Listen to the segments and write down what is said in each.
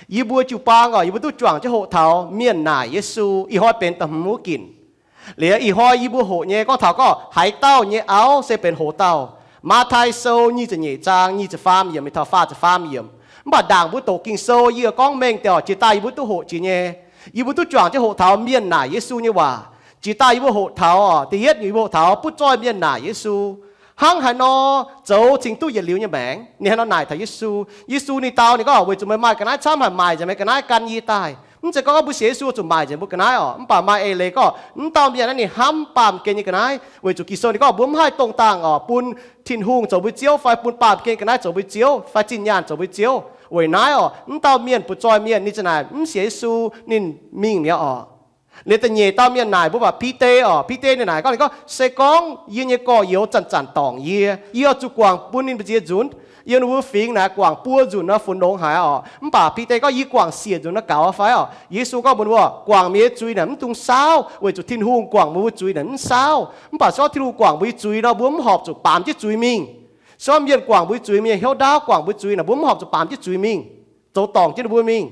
Yie mbuo jiu-baang oc, yie mbuo duqv juangc jienv hoqc taux mienh naaic Yesu ih hnoi benx da'hmz wuov ginc. Liuz ih hnoi yie mbuo hoqc nyei gorngv taux gorngv haaix dauh nyei auv se benx hoz dauh. Matv^taai Sou nyic ziepc nyeic zaang nyic ziepc faam yiemc mingh taux faah ziepc faam yiemc. Mv baac ndaangc mbuo doqc Ging-Sou yie gorngv mengh deix oc, jiex daaih yie mbuo duqv hoqc jiex nyei. Yie mbuo duqv juangc jienv hoqc taux mienh naaic Yesu nyei waac. Jiex daaih yie mbuo hoqc taux oc, da'yietv nyungc yie mbuo hoqc taux butv zoih mienh naaic Yesu hnangv haaix nor zoux cingx duqv yietc liuz nyei maengc. Ninh haaix nor naaic taux Yesu? Yesu ninh dau ninh gorngv, weic zuqc meih maaih ga'naaiv camv haic, maaic nzengc meih ga'naaiv gan yie daaih. Mv zeiz gorngv mbuo sienx Yesu zuqc maaic nzengc mbuo ga'naaiv oc. Mv baac maaih eix leiz gorngv m'dauh mienh naaiv ninh hnamv baamh gen nyei ga'naaiv, weic zuqc Ging-Sou ninh gorngv mbuo mv haih dongh dangh oc bun Tin-Hungh zoux mbuo Ziouv fai bun baamh gen ga'naaiv zoux mbuo Ziouv fai zinh nyaanh zoux mbuo Ziouv. Weic naaiv oc, m'dauh mienh butv zoih mienh ninh za'naaic mv sienx Yesu, ninh mingh mi'aqv oc. Liuz da'nyeic dauh mienh naaic mbuo baac Bide oc. Bide ninh naaic gorngv, ninh gorngv, se gorngv yie nyei gorx-youz zanc-zanc dorngc yie, yie oix zuqc guangc bun ninh mbu'ziex nzunc. Yiem ninh mbuo fingx naaic guangc buo nzunc nor funx longx haic oc. Mv baac Bide gorngv, yie guangc siec nzunc nor gaux fai oc? Yesu gorngv mbuox ninh mbuo, guangc meih nyei zuiz naaic mv dungx saauv, weic zuqc Tin-Hungh guangc mbuo mbuo zuiz naaic mv saauv. Mv baac se gorngv Tin-Hungh guangc mbuo nyei zuiz nor, mbuo mv horpc zuqc baamz jienv zuiz mingh. Se gorngv mienh guangc mbuo nyei zuiz, mienh hnyouv ndaauv guangc mbuo nyei zuiz naaic, mbuo mv horpc zuqc baamz jienv zuiz mingh, zoux dorngc jienv ninh mbuo mingh.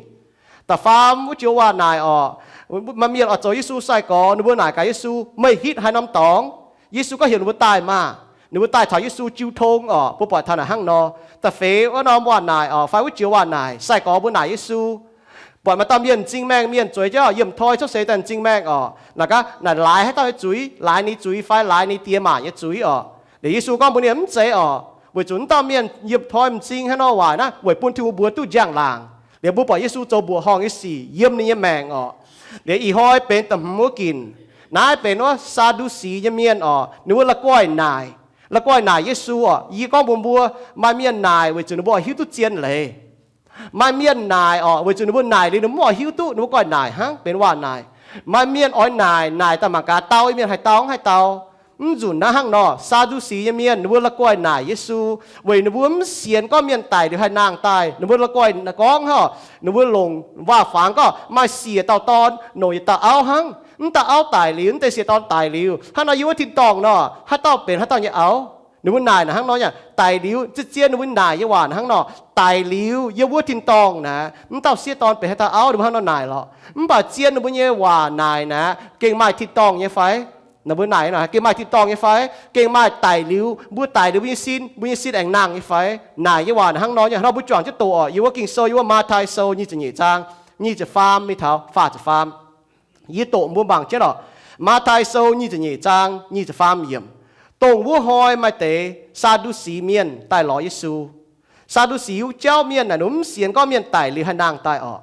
Da'faam wuov joux waac naaic oc, maaih mienh oix zoux Yesu sai-gorx, ninh mbuo naaic gaax Yesu, meih hitv haaix norm dorngx? Yesu gorngv, heuc ninh mbuo daaih maah! Ninh mbuo daaih taux Yesu jiu tong oc. Mbuo buatc taux naaic hnangv nor. Da'feix wuov norm waac naaic oc, fai wuov joux waac naaic, sai-gorx mbuo naaic Yesu. Buatc maaih dauh mienh m'zing maengh mienh zueiz jienv oc, yiem toi cuotv seix daaih m'zing maengh oc. Naaic gaax, naaic laaix haaix dauh nyei zuiz? Laaix ninh zuiz fai laaix ninh diex maac nyei zuiz oc? Liuz Yesu gorngv mbuox ninh, mv zeiz oc, weic zuqc wuov dauh mienh yiem toi m'zing haaix nor waaic naaiv weic bun Tin-Hungh mbuox duqv njang-laangc. Liuz mbuo buatc Yesu zoux mbuoqc horngh nyei sic yiem ninh nyei maengc oc. Liuz ih hnoi benx da'hmz wuov ginc. Naaiv benx wuov Saa^ndu^si nyei mienh oc, ninh mbuo la'guaih naaic. La'guaih naaic Yesu oc. Yie gorngv mbuox mbuo, maaih mienh naaic weic zuqc ninh mbuo oix hiuv duqv zien leiz. Maaih mienh naaic oc, weic zuqc ninh mbuo naaic liuz ninh mbuo mv oix hiuv duqv, ninh mbuo guaih naaic hnangv, benx waac naaic. Maaih mienh oix naaic, naaic daaih mangc gaax dau, mienh haih dau mv haih dau. Mv nzunc naaiv hnangv nor, Saa^ndu^si nyei mienh ninh mbuo la'guaih naaic Yesu, weic ninh mbuo mv sienx gorngv mienh daic liuz haih nangh daaih. Ninh mbuo la'guaih gorngv hnangv, ninh mbuo longc waac-fangx gorngv maaih siec dauh dorn, longc yietc dauh auv hnangv. Mv dauh auv daic liuz, mv deix siec dorn daic liuz, hnangv nor yiem wuov tin-dorngh nor, haaix dauh benx haaix dauh nyei auv? Ninh mbuo naaic naaic hnangv nor, yaac daic liuz, zien-zien ninh mbuo naaic nyei waac hnangv nor, daic liuz yiem wuov tin-dorngh naaic, mv dauh sieqv dorn benx haaix dauh auv, ninh mbuo hnangv nor naaic lorqc. Mv baac zien ninh mbuo nyei waac naaic naaic, gengh maaih tin-dorngh nyei fai? Ninh mbuo naaic naaic, gengh maaih tin-dorngh nyei fai? Gengh maaih daic liuz, mbuo daic liuz mbuo nyei sin, mbuo nyei sin aengx nangh nyei fai? Naaic nyei waac naaic hnangv nor, hnangv nor mbuo juangc jienv doqc oc. Yiem wuov Ging-Sou, yiem wuov Matv^taai Sou nyic ziepc nyeic zaang nyic ziepc faam mingh taux faah ziepc faam. Yie doqc mbuo mangc jienv oc. Matv^taai Sou nyic ziepc nyeic zaang nyic ziepc faam yiemc. Dongh wuov hnoi maaih deix Saa^ndu^si mienh daaih lorz Yesu. Saa^ndu^si wuov jauv mienh naaic, ninh mv sienx gorngv mienh daic liuz haih nangh daaih oc.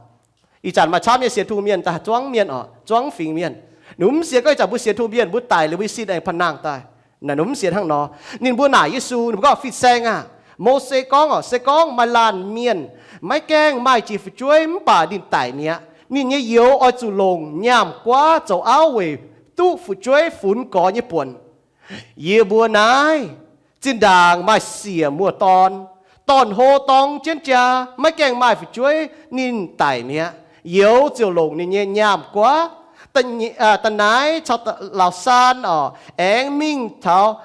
Ih zanc maaih camv nyei sienx Tin-Hungh mienh daaih zuangv mienh oc, zuangv fingx mienh. Ninh mv sienx gorngv ih zanc mbuo sienx Tin-Hungh mienh mbuo daic liuz mbuo sin aengx baac nangh daaih. Naaic ninh mv sienx hnangv nor. Ninh mbuo naaic Yesu, ninh mbuo gorngv, Fin-Saeng aah! Mose gorngv oc, se gorngv maaih laanh mienh maiv gaengh maaih jiex fu'jueiv mv baac ninh daic mi'aqv, ninh nyei youz oix zuqc longc nyaam-guaav zoux auv weic duqv fu'jueiv funx gorx nyei buonc. Yie mbuo naaiv zinh ndaangc maaih siec muoz-dorn, dorn-hlo dorng jienv jaa, maiv gaengh maaih fu'jueiv, ninh daic mi'aqv. Youz ziouc longc ninh nyei nyaam-guaav, da'naaiv caux laauc saan oc, aengx mingh taux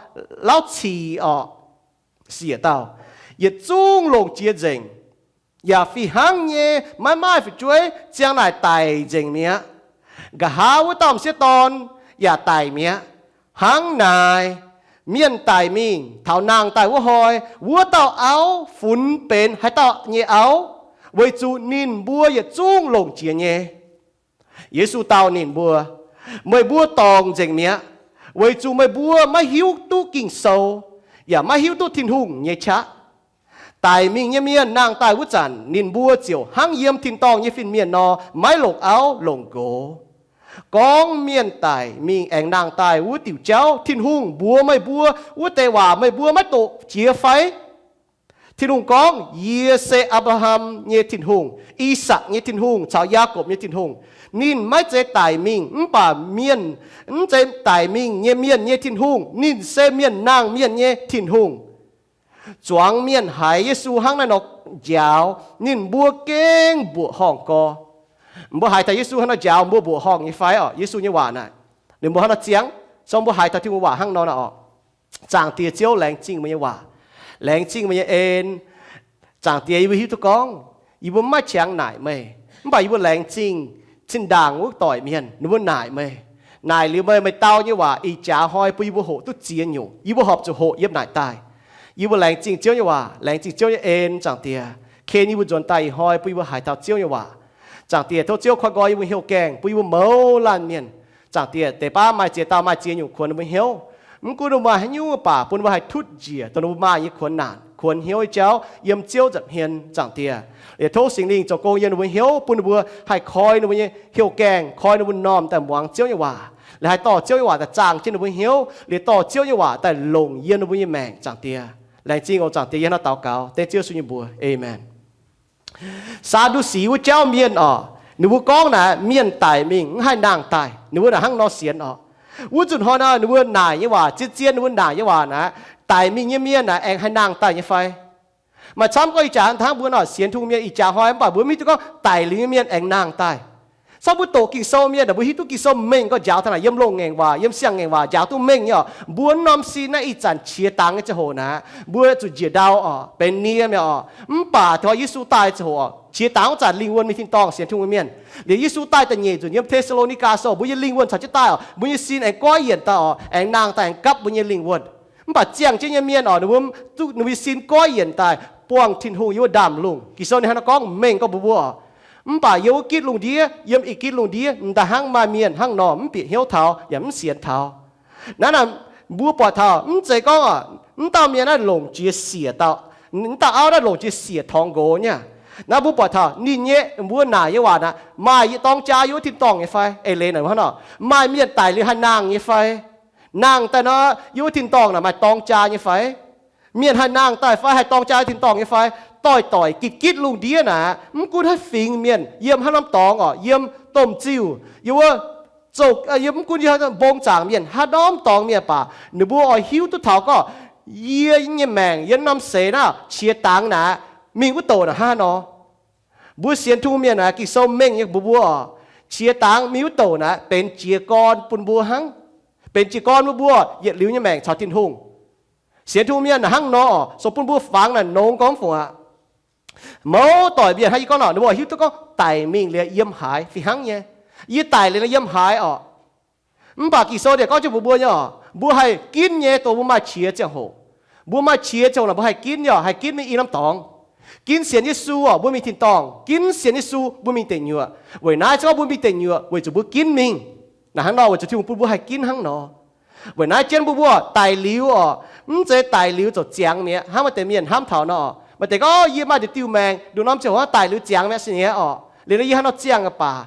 lauv cic oc, siec dauh, yietc zungv longc jiex nzengc. Yaac fih hnangv nyei maiv maaih fu'jueiv ziang naaic daic nzengc mi'aqv. Nqa'haav wuov dauh m'sieqv dorn yaac daic mi'aqv. Hnangv naaic, mienh daic mingh taux nangh daaih wuov hnoi, wuov dauh auv funx benx haaix dauh nyei auv? Weic zuqc ninh mbuo yietc zungv longc jiex nyei. Yesu dau ninh mbuo, Meih mbuo dorngc nzengc mi'aqv, weic zuqc meih mbuo maiv hiuv duqv Ging-Sou, yaac maiv hiuv duqv Tin-Hungh nyei qaqv. Daic mingh nyei mienh nangh daaih wuov zanc, ninh mbuo ziouc hnangv yiem tin-dorngh nyei fin-mienh nor, maiv longc auv longc nqox. Gorngv mienh daic mingh aengx nangh daaih wuov diuc jauv, Tin-Hungh mbuox meih mbuo wuov deix waac meih mbuo maiv doqc jiex fai? Tin-Hungh gorngv, Yie se Apc^laa^ham nyei Tin-Hungh, I^sakc nyei Tin-Hungh, caux Yaakopv nyei Tin-Hungh. Ninh maiv zeiz daic mingh mv baac mienh, mv zeiz daic mingh nyei mienh nyei Tin-Hungh. Ninh se mienh nangh mienh nyei Tin-Hungh. Zuangx mienh haiz Yesu hnangv naaiv nor njaaux, ninh mbuo gengh mbuoqc horngh gorx. Mbuo haiz taux Yesu hnangv nor njaaux, mbuo mbuoqc horngh nyei fai? Oc, Yesu nyei waac naaic, ninh mbuo hnangv nor ziangx. Song mbuo haiz taux Tin-Hungh waac hnangv nor naaic oc. Zaangc Diex Ziouv, laengz zingh meih nyei waac, laengz zingh meih nyei en. Zaangc Diex, yie mbuo hiuv duqv gorngv yie mbuo maiv qangx naaic meih. Mv baac yie mbuo laengz zingh zinh ndaangc wuov doic mienh, ninh mbuo naaic meih. Naaic liuz meih, meih dau nyei waac ih jaax hnoi bun yie mbuo hoqc duqv ziex nyungc. Yie mbuo horpc zuqc hoqc yiem naaic daaih. Yie mbuo laengz zingh Ziouv nyei waac, laengz zingh Ziouv nyei en, Zaangc Diex. Ken yie mbuo nzuonx daaih ih hnoi bun yie mbuo haiz taux Ziouv nyei waac. Zaangc Diex, tov Ziouv koi nqoi yie mbuo hnyouv gaengh, bun yie mbuo mouz laanh mienh. Zaangc Diex, deix baav maaih ziex dauh maaih ziex nyungc kuonx ninh mbuo hnyouv. Mv gunv ninh mbuo maaih haaix nyungc baac, bun ninh mbuo haih tutv njiec dongh ninh mbuo maaih nyei kuonx naanc, kuonx hnyouv nyei jauv yiem Ziouv nza'hmien, Zaangc Diex. Liuz tov Singx Lingh zoux gong yiem ninh mbuo hnyouv, bun ninh mbuo haih koi ninh mbuo nyei hnyouv gaengh, koi ninh mbuo m'normh daaih muangx Ziouv nyei waac, liuz haih dorh Ziouv nyei waac daaih zaangh jienv ninh mbuo hnyouv, liuz dorh Ziouv nyei waac daaih longc yiem ninh mbuo nyei maengc, Zaangc Diex. Laengz zingh oc Zaangc Diex, yie hnangv naaiv daux gaux dengv Ziouv Yesu nyei mbuox. Aamen. Saa^ndu^si wuov jauv mienh oc, ninh mbuo gorngv naaic mienh daic mingh mv haih nangh daaih. Ninh mbuo naaic hnangv nor sienx oc. Wuov nzunc hnoi naaic ninh mbuo naaic nyei waac, zien-zien ninh mbuo naaic nyei waac naaic, daic mingh nyei mienh naaic aengx haih nangh daaih nyei fai? Maaih camv gorngv ih jaax hnangv mbuo nor sienx Tin-Hungh mienh ih jaax hnoi mv baac mbuo mv hiuv duqv gorngv daic liuz nyei mienh aengx nangh daaih. Caux mbuo doqc Ging-Sou mienh aeqv, mbuo hiuv duqv Ging-Sou mengh gorx, njaaux taux naaic yiem loz-ngaengc waac, yiem siang-ngaengc waac njaaux duqv mengh nyei oc. Mbuo norm sin naaiv ih zanc qiex dangx nyei ziangh hoc naaic, mbuo zuqc njiec ndau oc, benx nie mi'aqv oc. Mv baac taux Yesu daaih ziangh hoc oc, qiex dangx wuov zanc lingh wuonh mingh tin-dorngh sienx Tin-Hungh mienh. Liuz Yesu daaih da'nyeic nzunc yiem Te^saa^lo^ni^gaa Sou, mbuo nyei lingh wuonh caux jienv daaih oc, mbuo nyei sin aengx goiv yienc daaih oc, aengx nangh daaih aengx gapv mbuo nyei lingh wuonh. Mv baac ziangh jienv nyei mienh oc, ninh mbuo, ninh mbuo nyei sin goiv yienc daaih buangh Tin-Hungh yiem wuov ndaamv-lungh. Ging-Sou ninh hnangv naaiv gorngv mengh gorngv mbuox mbuo oc. Mv baac yiem wuov gitv lungh ndiev, yiem ih gitv lungh ndiev m'daaih hnangv maaih mienh hnangv nor mv bieqc hnyouv taux yaac mv sienx taux. Naaiv naaic mbuo buatc taux mv zeiz gorngv oc, mv dauh mienh naaiv longc jiex siec dauh, mv dauh auv naaiv longc jiex siec torngx nqox nyei. Naaiv mbuo buatc taux ninh nyei, mbuo naaic nyei waac naaic maaih yie dorng jaa yiem wuov tin-dorngh nyei fai? Eix leiz naaic hnangv nor, maaih mienh daic liuz haih nangh nyei fai? Nangh daaih nor, yiem wuov tin-dorngh naaic maaih dorng jaa nyei fai? Mienh haih nangh daaih fai, haih dorng jaa yiem tin-dorngh nyei fai? Doix-doic gitv gitv lungh ndiev naaic, mv gunv haaix fingx mienh, yiem haaix norm dorngx oc, yiem domh ziuh, yiem wuov zouv, yiem mv gunv yiem mbong zaangc mienh, haaix norm dorngx mienh baac, ninh mbuo oix hiuv duqv taux gorngv yie nyei maengc, yie norm seix naaiv qiex dangx naaic, mingh wuov douc naaic hnangv haaix nor. Mbuo sienx Tin-Hungh mienh naaic, Ging-Sou mengh nyei mbuox mbuo oc, qiex dangx mingh wuov douc naaic benx jiez gorn bun mbuo hnangv. Benx jiez gorn bun mbuo yietc liuz nyei maengc caux Tin-Hungh. Sienx Tin-Hungh mienh naaic hnangv nor oc, zoux bun mbuo fangx naaic nongx gorngv fungc aqv. Mouz doic mienh hnangv yie gorngv nor, ninh mbuo hiuv duqv gorngv daic mingh liuz yiem haaix fih hnangv nyei. Yie daic liuz nor yiem haaix oc. Mv baac Ging-Sou ninh gorngv jienv mbuox mbuo nyei oc, mbuo haih ginv nyei dongh mbuo maaih qiex ziangh hoc. Mbuo maaih qiex ziangh hoc naaic mbuo haih ginv nyei oc, haih ginv mingh i norm dorngx. Ginv sienx Yesu oc, mbuo mingh tin-dorngh. Ginv sienx Yesu, mbuo mingh deic nyuoqc. Weic naaiv se gorngv mbuo mingh deic nyuoqc weic zuqc mbuo ginv mingh. Naaic hnangv nor weic zuqc Tin-Hungh bun mbuo haih ginv hnangv nor. Weic naaiv jienv mbuo mbuo daic liuz oc, mv zeiz daic liuz ziouc ziangx mi'aqv. Hnangv maaih deix mienh hnamv taux nor, maaih deix gorngv, Yie maaih diuh diuh maengc, nduqc norm ziangh hoc daic liuz ziangx mi'aqv, se nyei oc. Liuz nor yie hnangv nor ziangh baac,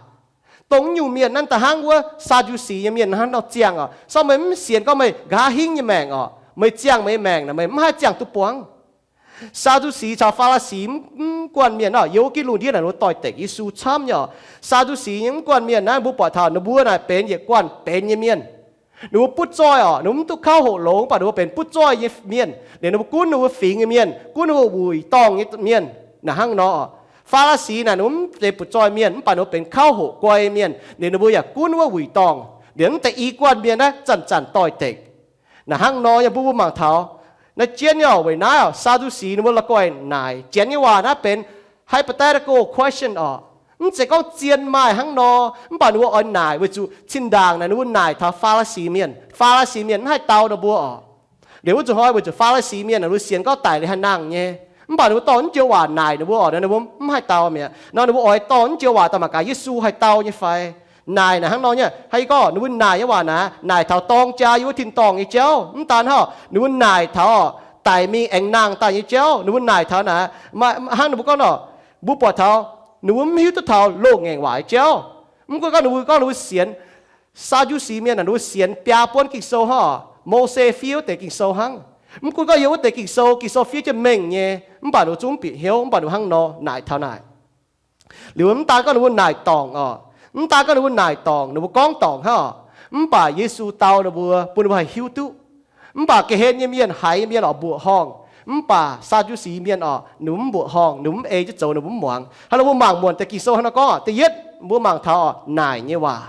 dongh nyungc mienh naaiv da'hnangv wuov Saa^ndu^si nyei mienh hnangv nor ziangh oc. Sorng meih mv sienx gorngv meih nqa'haav hingv nyei maengc oc, meih ziangh meih nyei maengc naaic meih mv haih ziangh duqv buangv. Saa^ndu^si caux Faa^li^si mv guanh mienh nor, yiem wuov gitv lungh ndiev naaic ninh mbuo doix-dekc Yesu camv nyei oc. Saa^ndu^si nyei mv guanh mienh naaiv mbuo buatc taux ninh mbuo naaic benx yietc guanh benx nyei mienh. Ninh mbuo butv zoih oc, ninh mbuo mv duqv kauv hoqc longx, mv baac ninh mbuo benx butv zoih nyei mienh. Liuz ninh mbuo gunv ninh mbuo fingx nyei mienh, gunv ninh mbuo wuic dorngh nyei mienh naaic hnangv nor oc. Faa^li^si naaic ninh mbuo mv zeiz butv zoih mienh, mv baac ninh mbuo benx kauv hoqc guai mienh. Liuz ninh mbuo yaac gunv wuov wuic dorngh. Liuz mv deix i guanh mienh naaiv zanc-zanc doix-dekc. Naaic hnangv nor nyei mbuo mbuo mangc taux naaiv jienv nyei oc. Weic naaiv oc, Saa^ndu^si ninh mbuo la'guaih naaic Janx nyei waac naaiv benx hypothetical question oc. Mv zeiz gorngv zien maaih hnangv nor, mv baac ninh mbuo oix naaic weic zuqc zinh ndaangc naaic ninh mbuo naaic taux Faa^li^si mienh. Faa^li^si mienh mv haih dau ninh mbuo oc. Liuz wuov zuqc hnoi weic zuqc Faa^li^si mienh ninh mbuo sienx gorngv daic liuz haih nangh nyei, mv baac ninh mbuo dorh mv joux waac naaic ninh mbuo oc, ninh mbuo mv haih dau mi'aqv. Nor ninh mbuo oix dorh mv joux waac daaih mangc gaax Yesu haih dau nyei fai. Naaic naaic hnangv nor nyei, hnangv yie gorngv ninh mbuo naaic nyei waac naaic, naaic taux dorng jaa yiem wuov tin-dorngh nyei jauv. Mv daan hnangv, ninh mbuo naaic taux daic mingh aengx nangh daaih nyei jauv. Ninh mbuo naaic taux naaic, hnangv ninh mbuo gorngv nor, mbuo buatc taux ninh mbuo mv hiuv duqv taux loz-ngaengc waac nyei jauv. Mv gunv gorngv ninh mbuo gorngv ninh mbuo sienx, Saa^ndu^si mienh naaic ninh mbuo sienx biaa buonv Ging-Sou hnangv, Mose fiev wuov deix Ging-Sou hnangv. Mv gunv gorngv yiem wuov deix Ging-Sou, Ging-Sou fiev jienv mengh nyei, mv baac ninh mbuo zungv mv bieqc hnyouv, mv baac ninh mbuo hnangv nor naaic taux naaic. Liuz mv daan gorngv ninh mbuo naaic dorngc oc, mv daan gorngv ninh mbuo naaic dorngc, ninh mbuo gorngv dorngc hnangv oc, mv baac Yesu dau ninh mbuo, bun ninh mbuo haih hiuv duqv. Mv baac ga'hlen nyei mienh, haiz nyei mienh oix mbuoqc horngh, mv baac Saa^ndu^si mienh oc, ninh mbuo mv mbuoqc horngh, ninh mbuo mv ei jienv zoux, ninh mbuo mv muangx. Hnangv nor mbuo mangc muonc deix Ging-Sou hnangv nor gorngv, da'yietv mbuo mangc taux oc, naaic nyei waac.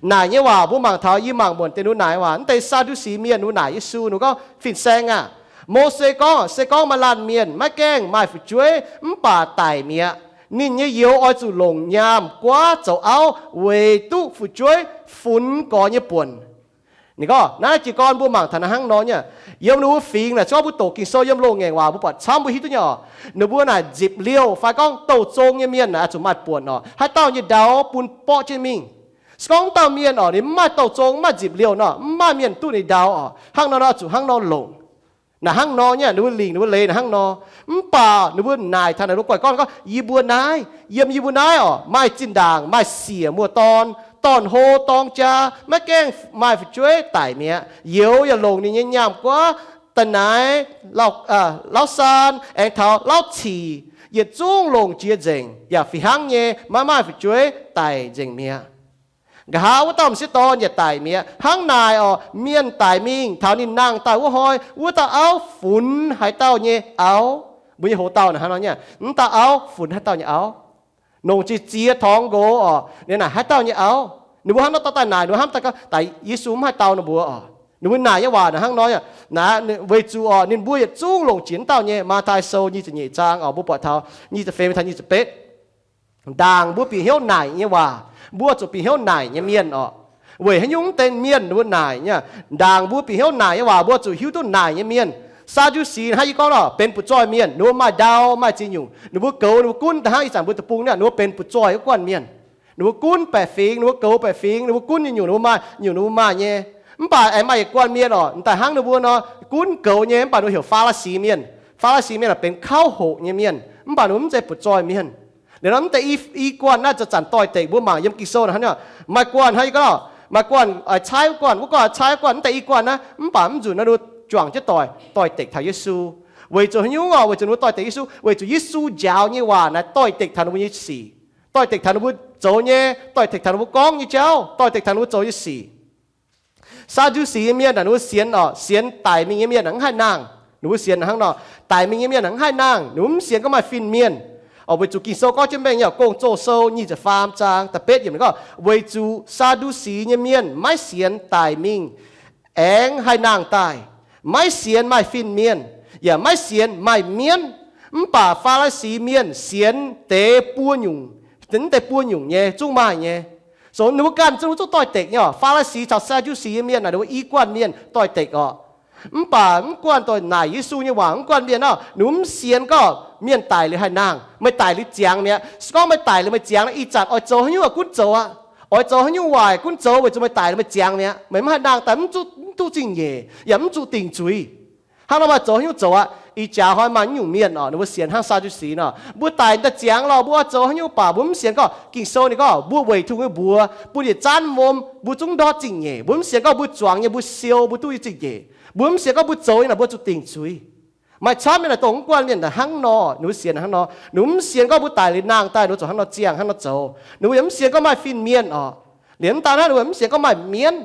Naaic nyei waac mbuo mangc taux, yie mangc muonc deix ninh mbuo naaic nyei waac. Mv deix Saa^ndu^si mienh ninh mbuo naaic Yesu, ninh mbuo gorngv, Fin-Saeng aah! Mose gorngv, se gorngv maaih laanh mienh maiv gaengh maaih fu'jueiv mv baac daic mi'aqv, Ninh nyei youz oix zuqc longc nyaam guaav zoux auv weic duqv fu'jueiv funx gorx nyei buonc. Ninh gorngv naaiv jiez gorn mbuo mangc taux naaiv hnangv nor nyei. Yiem ninh mbuo fingx naaic, se gorngv mbuo doqc Ging-Sou yiem loz-ngaengc waac mbuo buatc camv, mbuo hiuv duqv nyei oc. Ninh mbuo naaic nzipc liouh fai gorngv douh zong nyei mienh naaic oix zuqc maaih buonc oc, haaix dauh nyei ndau bun borqv jienv mingh. Se gorngv wuov dauh mienh oc, ninh mv maaih douh zong, mv maaih nzipc liouh nor, mv maaih mienh duqv ninh ndau oc. Hnangv nor nor zuqc hnangv nor longc. Naaic hnangv nor nyei, ninh mbuo lingc, ninh mbuo leiz naaic hnangv nor. Mv baac ninh mbuo naaic taux naaic, ninh mbuo guaih gorngv, gorngv, Yie mbuo naaiv, yiem yie mbuo naaiv oc, maaih zinh ndaangc maaih siec muoz-dorn, dorn-hlo dorng jaa, maiv gaengh maaih fu'jueiv daic mi'aqv. Youz yaac longc ninh nyei nyaam guaav, da'naaiv, lauv saan, aengx taux lauv cic, yietc zungv longc jiex nzengc, yaac fih hnangv nyei maiv maaih fu'jueiv daic nzengc mi'aqv. Nqa'haav wuov dauh m'sieqv dorn yaac daic mi'aqv. Hnangv naaic oc, mienh daic mingh taux ninh nangh daaih wuov hnoi, wuov dauh auv funx haaix dauh nyei auv? Mbuo nyei hoc dauh naaic hnangv nor nyei, wuov dauh auv funx haaix dauh nyei auv? Longc ziex ziex torngx nqox oc, ninh naaic haaix dauh nyei auv? Ninh mbuo hnangv nor dorh daaih naaic, ninh mbuo hnamv daaih gorngv, daaih Yesu mv haih dau ninh mbuo oc. Ninh mbuo naaic nyei waac naaic hnangv nor, naaic weic zuqc oc, ninh mbuo yietc zungv longc jiex wuov dauh nyei. Matv^taai Sou nyic ziepc nyeic zaang oc, mbuo buatc taux nyic ziepc feix mingh taux nyic ziepc betv. Ndaangc mbuo bieqc hnyouv naaic nyei waac, mbuo zuqc bieqc hnyouv naaic nyei mienh oc. Weic haaix nyungc mv deix mienh ninh mbuo naaic nyei? Ndaangc mbuo bieqc hnyouv naaic nyei waac, mbuo zuqc hiuv duqv naaic nyei mienh. Saa^ndu^si hnangv yie gorngv nor, benx butv-zoih mienh, ninh mbuo maaih ndau maaih ziex nyungc, ninh mbuo goux ninh mbuo gunv da'hnangv ih zanc mbuo deic-bung naaic, ninh mbuo benx butv-zoih wuov guanh mienh. Ninh mbuo gunv baeqc fingx, ninh mbuo goux baeqc fingx, ninh mbuo gunv nyungc-nyungc, ninh mbuo maaih nyungc, ninh mbuo maaih nyei. Mv baac aengx maaih yietc guanh mienh oc, daaih hnangv ninh mbuo nor, gunv goux nyei, mv baac ninh mbuo heuc Faa^li^si mienh. Faa^li^si mienh aeqv, benx kauv hoqc nyei mienh, mv baac ninh mbuo mv zeiz butv-zoih mienh. Liuz nor mv deix i, i guanh naaiv zanc-zanc doix-dekc, mbuo mangc yiem Ging-Sou naaic hnangv nor, maaih guanh hnangv yie gorngv, maaih guanh oix caaiv wuov guanh, wuov guanh oix caaiv wuov guanh, mv deix i guanh naaiv, mv baac mv nzunc naaiv ninh mbuo juangc jienv doix, doix-dekc taux Yesu. Weic zuqc haaix nyungc oc? Weic zuqc ninh mbuo doix-dekc Yesu, weic zuqc Yesu njaaux nyei waac naaic doix-dekc taux ninh mbuo nyei sic, doix-dekc taux ninh mbuo zoux nyei, doix-dekc taux ninh mbuo gorngv nyei jauv, doix-dekc taux ninh mbuo zoux nyei sic. Saa^ndu^si nyei mienh naaic, ninh mbuo sienx oc, sienx daic mingh nyei mienh naaic mv haih nangh. Ninh mbuo sienx hnangv nor, daic mingh nyei mienh naaic mv haih nangh. Ninh mbuo mv sienx gorngv maaih fin-mienh oc, weic zuqc Ging-Sou gorngv jienv mengh nyei, Gong-Zoh Sou nyic ziepc faam zaang da'betv yiemc gorngv, weic zuqc Saa^ndu^si nyei mienh maiv sienx daic mingh aengx haih nangh daaih, maiv sienx maaih fin-mienh, yaac maiv sienx maaih mienv. Mv baac Faa^li^si mienh sienx deix buo nyungc, mv deix buo nyungc nyei zungv maaih nyei. So ninh mbuo ganh zungv, zungv doix-dekc nyei oc. Faa^li^si caux Saa^ndu^si nyei mienh naaic, ninh mbuo i guanh mienh doix-dekc oc. Mv baac mv guanh doix naaic Yesu nyei waac, mv guanh mienh oc, ninh mbuo mv sienx gorngv mienh daic liuz haih nangh. Meih daic liuz ziangx mi'aqv. Se gorngv meih daic liuz meih ziangx, ih zanc oix zoux haaix nyungc gunv zoux aqv. Oix zoux haaix nyungc waaic gunv zoux, weic zuqc meih daic liuz meih ziangx mi'aqv. Meih mv haih nangh daaih, mv duqv, mv duqv zingh nyeic, yaac mv zuqc dingc zuiz. Hnangv nor maaih zoux haaix nyungc zoux aqv. Ih jaax hnoi maaih nyungc mienh oc, ninh mbuo sienx hnangv Saa^ndu^si nor, mbuo daic daaih ziangx lorqc, mbuo oix zoux haaix nyungc baac mbuo mv sienx gorngv Ging-Sou ninh gorngv mbuo weic Tin-Hungh nyei mbuox bun yietc zanc wuom mbuo zungv ndortv zingh nyeic. Mbuo mv sienx gorngv mbuo zuangx nyei, mbuo siou, mbuo duqv zingh nyeic. Mbuo mv sienx gorngv mbuo zoux nyei naaic mbuo zuqc dingc zuiz. Maaih camv nyei naaic dongh mv guanh mienh naaic hnangv nor, ninh mbuo sienx hnangv nor. Ninh mbuo mv sienx gorngv mbuo daic liuz nangh daaih ninh mbuo zuqc hnangv nor ziangh, hnangv nor zoux. Ninh mbuo yaac mv sienx gorngv maaih fin-mienh oc. Liemh mv daan naaiv ninh mbuo mv sienx gorngv maaih mienv.